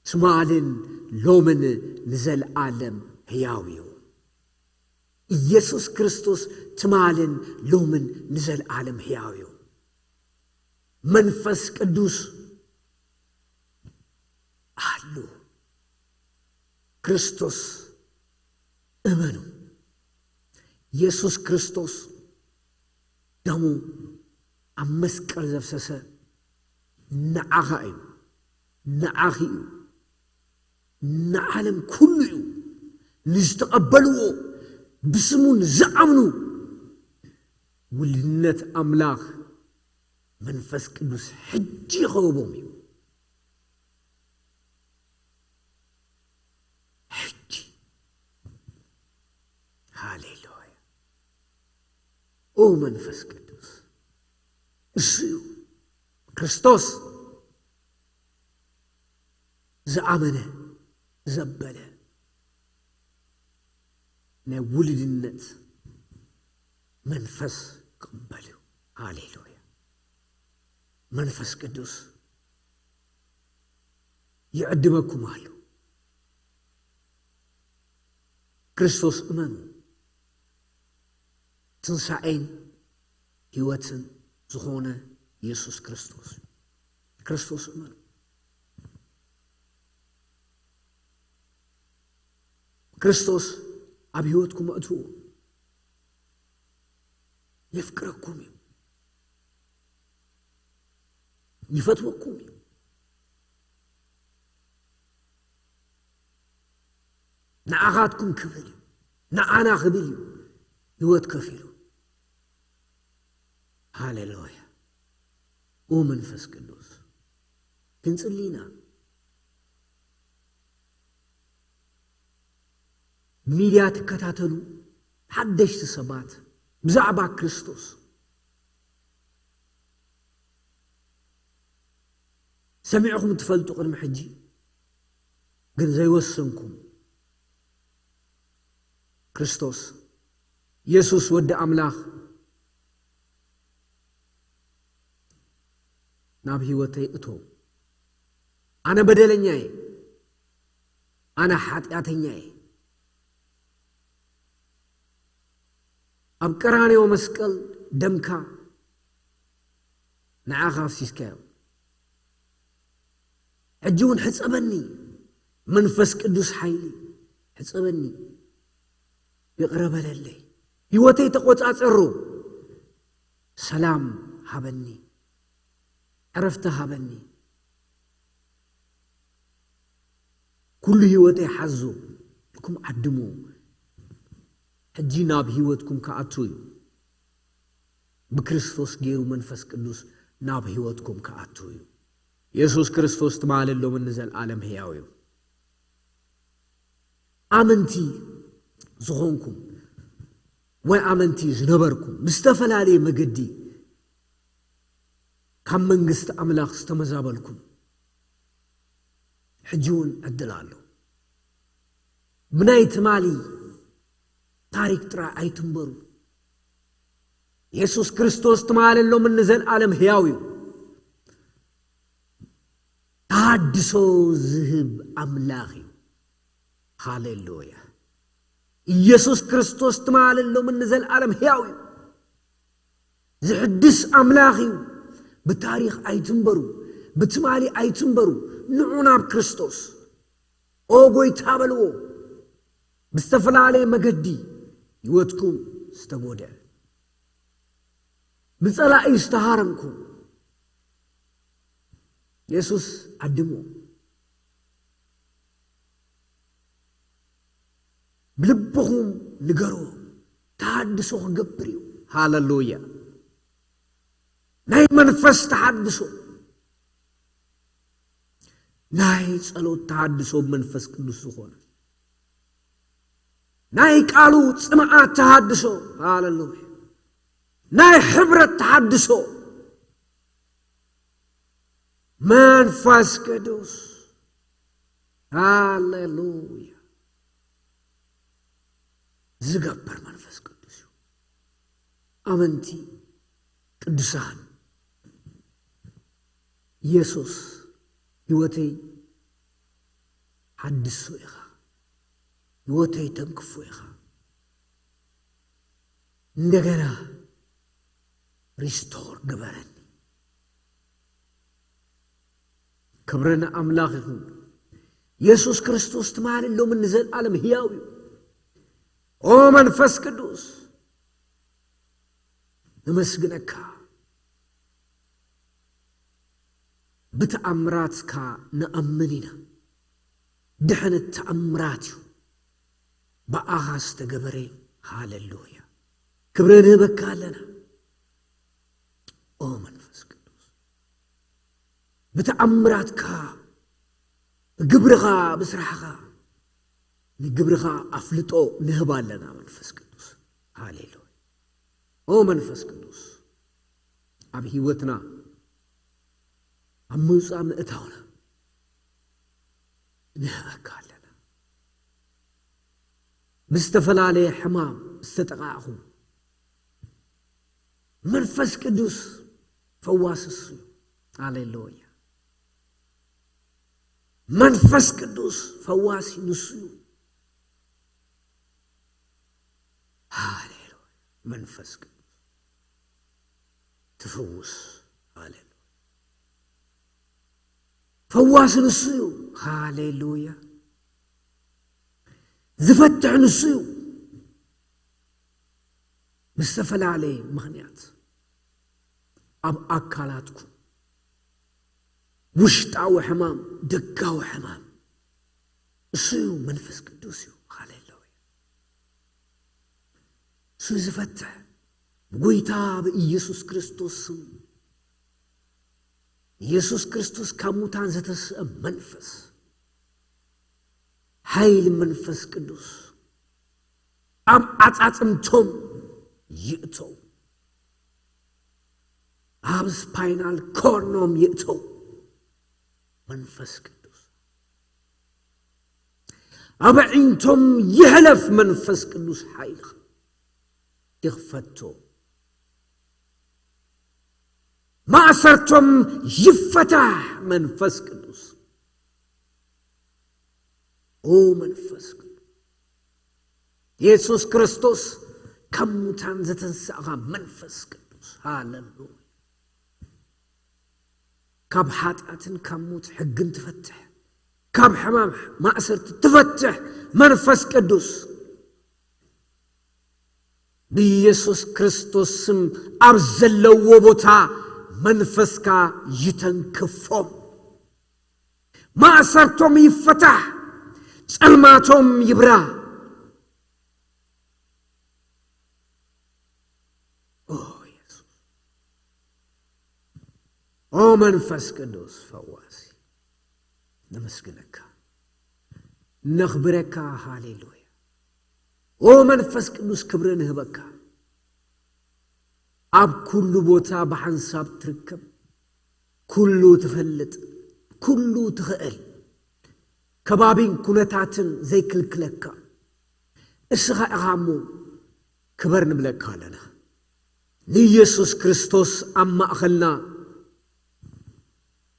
ትማልን ሎምን ንዘለኣለም ህያው እዩ። ኢየሱስ ክርስቶስ ትማልን ሎምን ንዘለኣለም ህያው እዩ። መንፈስ ቅዱስ ኣሉ። ክርስቶስ እመኑ። ኢየሱስ ክርስቶስ ደሙ ኣብ መስቀል ዘፍሰሰ ንዓኻ እዩ፣ ንዓኺ እዩ፣ ንዓለም ኩሉ እዩ። ንዝተቐበልዎ፣ ብስሙ ንዝኣምኑ ውልድነት ኣምላኽ መንፈስ ቅዱስ ሕጂ ይኸበቦም እዩ። ሃሌሉያ። ኦ መንፈስ ቅዱስ፣ እሱ እዩ ክርስቶስ። ዝኣመነ ዘበለ ናይ ውልድነት መንፈስ ክቕበል እዩ። ሃሌሉያ። መንፈስ ቅዱስ ይዕድመኩም ኣሎ። ክርስቶስ እመኑ። ትንሳኤን ህይወትን ዝኾነ ኢየሱስ ክርስቶስ። ክርስቶስ እመኑ። ክርስቶስ ኣብ ህይወትኩም ኣእትዎ። የፍቅረኩም እዩ። ይፈትወኩም እዩ። ንዓኻትኩም ክብል እዩ። ንዓና ክብል እዩ ህይወት ከፊሉ። ሃሌሉያ። ኦ መንፈስ ቅዱስ፣ ክንጽሊ ኢና። ሚድያ ትከታተሉ ሓደሽቲ ሰባት ብዛዕባ ክርስቶስ ሰሚዕኹም ትፈልጡ ቅድሚ ሕጂ፣ ግን ዘይወሰንኩም፣ ክርስቶስ የሱስ ወዲ ኣምላኽ ናብ ህይወተይ እቶ። ኣነ በደለኛ እየ። ኣነ ሓጢኣተኛ እየ። ኣብ ቀራንዮ መስቀል ደምካ ንዓኻ ኣፍሲስካዮ። ሕጂ እውን ሕጸበኒ፣ መንፈስ ቅዱስ ሓይሊ ሕጸበኒ፣ ይቕረ በለለይ፣ ህይወተይ ተቖጻጸሮ፣ ሰላም ሃበኒ፣ ዕረፍቲ ሃበኒ። ኩሉ ህይወተይ ሓዞ ኢልኩም ዓድሙ። ሕጂ ናብ ህይወትኩም ክኣቱ እዩ። ብክርስቶስ ገይሩ መንፈስ ቅዱስ ናብ ህይወትኩም ክኣቱ እዩ። የሱስ ክርስቶስ ትማልን ሎምን ንዘለኣለም ህያው እዩ። ኣመንቲ ዝኾንኩም ወይ ኣመንቲ ዝነበርኩም ብዝተፈላለየ መገዲ ካብ መንግስቲ ኣምላኽ ዝተመዛበልኩም ሕጂ እውን ዕድል ኣሎ። ብናይ ትማሊ ታሪክ ጥራይ ኣይትንበሩ። የሱስ ክርስቶስ ትማልን ሎምን ንዘለኣለም ህያው እዩ። ተሃድሶ ዝህብ ኣምላኽ እዩ። ሃሌሉያ። ኢየሱስ ክርስቶስ ትማልን ሎምን ንዘለኣለም ህያው እዩ። ዝሕድስ ኣምላኽ እዩ። ብታሪኽ ኣይትንበሩ፣ ብትማሊ ኣይትንበሩ። ንዑ ናብ ክርስቶስ። ኦ ጎይታ በልዎ። ብዝተፈላለየ መገዲ ህይወትኩም ዝተጎድአ፣ ብጸላኢ ዝተሃረምኩም፣ የሱስ ዓድሞ። ብልብኹም ንገርዎ። ተሃድሶ ክገብር እዩ። ሃሌሉያ። ናይ መንፈስ ተሃድሶ፣ ናይ ጸሎት ተሃድሶ፣ መንፈስ ቅዱስ ዝኾነ ናይ ቃሉ ጽምኣት ተሃድሶ። ሃሌሉያ። ናይ ሕብረት ተሃድሶ። መንፈስ ቅዱስ፣ ሃሌሉያ፣ ዝገብር መንፈስ ቅዱስ እዩ። ኣመንቲ ቅዱሳን፣ የሱስ ህይወተይ ሓድሶ ኢኻ፣ ህይወተይ ተንክፎ ኢኻ። እንደገና ሪስቶር ግበረኒ። ክብሪ ንኣምላኽ ይኹን። የሱስ ክርስቶስ ትማሊ ሎምን ንዘለኣለም ህያው እዩ። ኦ መንፈስ ቅዱስ፣ ነመስግነካ። ብተኣምራትካ ንኣምን ኢና። ድሕነት ተኣምራት እዩ። ብኣኻ ዝተገበረ። ሃሌሉያ። ክብሪ ንህበካ ኣለና። ኦ መንፈስ ቅዱስ፣ ብተኣምራትካ፣ ብግብርኻ፣ ብስራሕኻ፣ ንግብርኻ ኣፍልጦ ንህብ ኣለና። መንፈስ ቅዱስ፣ ሃሌሉያ። ኦ መንፈስ ቅዱስ፣ ኣብ ህይወትና፣ ኣብ ምውፃእ ምእታውና ንህበካ ኣለና። ምስ ዝተፈላለየ ሕማም ዝተጠቓዕኹ፣ መንፈስ ቅዱስ ፈዋሲ እሱ እዩ። ሃሌሉያ። መንፈስ ቅዱስ ፈዋሲ ንሱ እዩ። ሃሌሉያ። መንፈስ ቅዱስ ትፍውስ። ሃሌሉያ። ፈዋሲ ንሱ እዩ። ሃሌሉያ። ዝፈትሕ ንሱ እዩ። ምስ ዝተፈላለየ ምኽንያት ኣብ ኣካላትኩም ውሽጣዊ ሕማም፣ ደጋዊ ሕማም፣ እሱ እዩ፣ መንፈስ ቅዱስ እዩ። ሃሌሉያ። እሱ ዝፈትሕ፣ ብጎይታ ብኢየሱስ ክርስቶስ ስም፣ ኢየሱስ ክርስቶስ ካብ ሙታን ዘተስአ መንፈስ፣ ሓይሊ መንፈስ ቅዱስ ኣብ ዓጻጽምቶም ይእተው፣ ኣብ ስፓይናል ኮርኖም ይእተው። መንፈስ ቅዱስ ኣብ ኣዒንቶም ይሕለፍ። መንፈስ ቅዱስ ሓይልኻ ይኽፈቶ። ማእሰርቶም ይፈታሕ። መንፈስ ቅዱስ፣ ኦ መንፈስ ቅዱስ፣ የሱስ ክርስቶስ ካብ ሙታን ዘተንሳእኻ መንፈስ ቅዱስ፣ ሃሌሉያ። ካብ ሓጢኣትን ካብ ሞት ሕግን ትፈትሕ፣ ካብ ሕማም ማእሰርቲ ትፈትሕ መንፈስ ቅዱስ፣ ብኢየሱስ ክርስቶስ ስም ኣብ ዘለዎ ቦታ መንፈስካ ይተንክፎም። ማእሰርቶም ይፈታሕ፣ ጸልማቶም ይብራ። ኦ የሱስ፣ ኦ መንፈስ ቅዱስ ፈዋሲ፣ ነመስግነካ፣ ነኽብረካ። ሃሌሉያ። ኦ መንፈስ ቅዱስ ክብሪ ንህበካ። ኣብ ኩሉ ቦታ ብሓንሳብ ትርከብ፣ ኩሉ ትፈልጥ፣ ኩሉ ትኽእል፣ ከባቢን ኩነታትን ዘይክልክለካ እስኻ ኢኻ እሞ ክበር ንብለካ ኣለና። ንኢየሱስ ክርስቶስ ኣብ ማእኸልና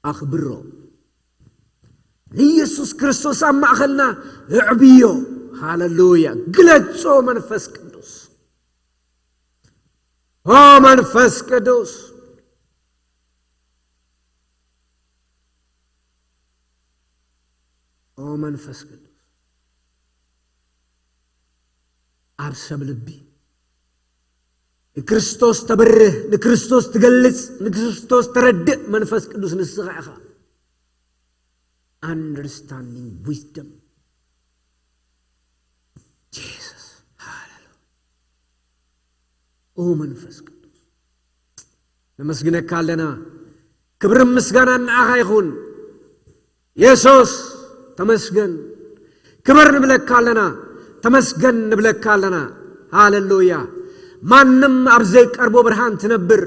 ኣኽብሮ። ንኢየሱስ ክርስቶስ ኣብ ማእኸልና ኣዕብዮ። ሃሌሉያ። ግለጾ መንፈስ ቅዱስ። ኦ መንፈስ ቅዱስ፣ ኦ መንፈስ ቅዱስ፣ ኣብ ሰብ ልቢ ንክርስቶስ ተብርህ፣ ንክርስቶስ ትገልጽ፣ ንክርስቶስ ተረድእ መንፈስ ቅዱስ ንስኻ ኢኻ። Understanding wisdom። ጂሰስ፣ ሃሌሉያ። ኦ መንፈስ ቅዱስ፣ ነመስግነካ ኣለና። ክብርን ምስጋናን ንዓኻ ይኹን። የሱስ ተመስገን። ክብር ንብለካ ኣለና። ተመስገን ንብለካ ኣለና። ሃሌሉያ። ማንም ኣብ ዘይቀርቦ ብርሃን ትነብር፣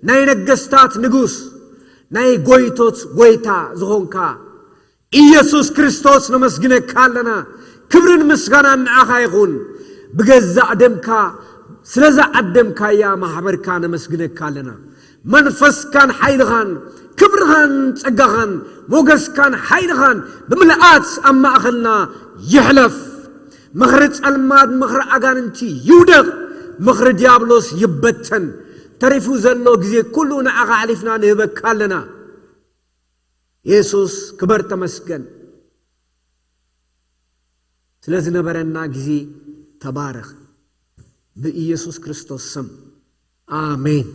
ናይ ነገስታት ንጉስ፣ ናይ ጎይቶት ጎይታ ዝኾንካ ኢየሱስ ክርስቶስ ነመስግነካ ኣለና። ክብርን ምስጋናን ንዓኻ ይኹን። ብገዛእ ደምካ ስለ ዝዓደምካያ ማሕበርካ ነመስግነካ ኣለና። መንፈስካን ሓይልኻን፣ ክብርኻን ጸጋኻን፣ ሞገስካን ሓይልኻን ብምልኣት ኣብ ማእኸልና ይሕለፍ። ምኽሪ ጸልማት፣ ምኽሪ ኣጋንንቲ ይውደቕ። ምኽሪ ዲያብሎስ ይበተን። ተሪፉ ዘሎ ግዜ ኩሉ ንዓኻ ኣሕሊፍና ንህበካ ኣለና። የሱስ ክበር፣ ተመስገን። ስለ ዝነበረና ግዜ ተባረኽ። ብኢየሱስ ክርስቶስ ስም፣ ኣሜን።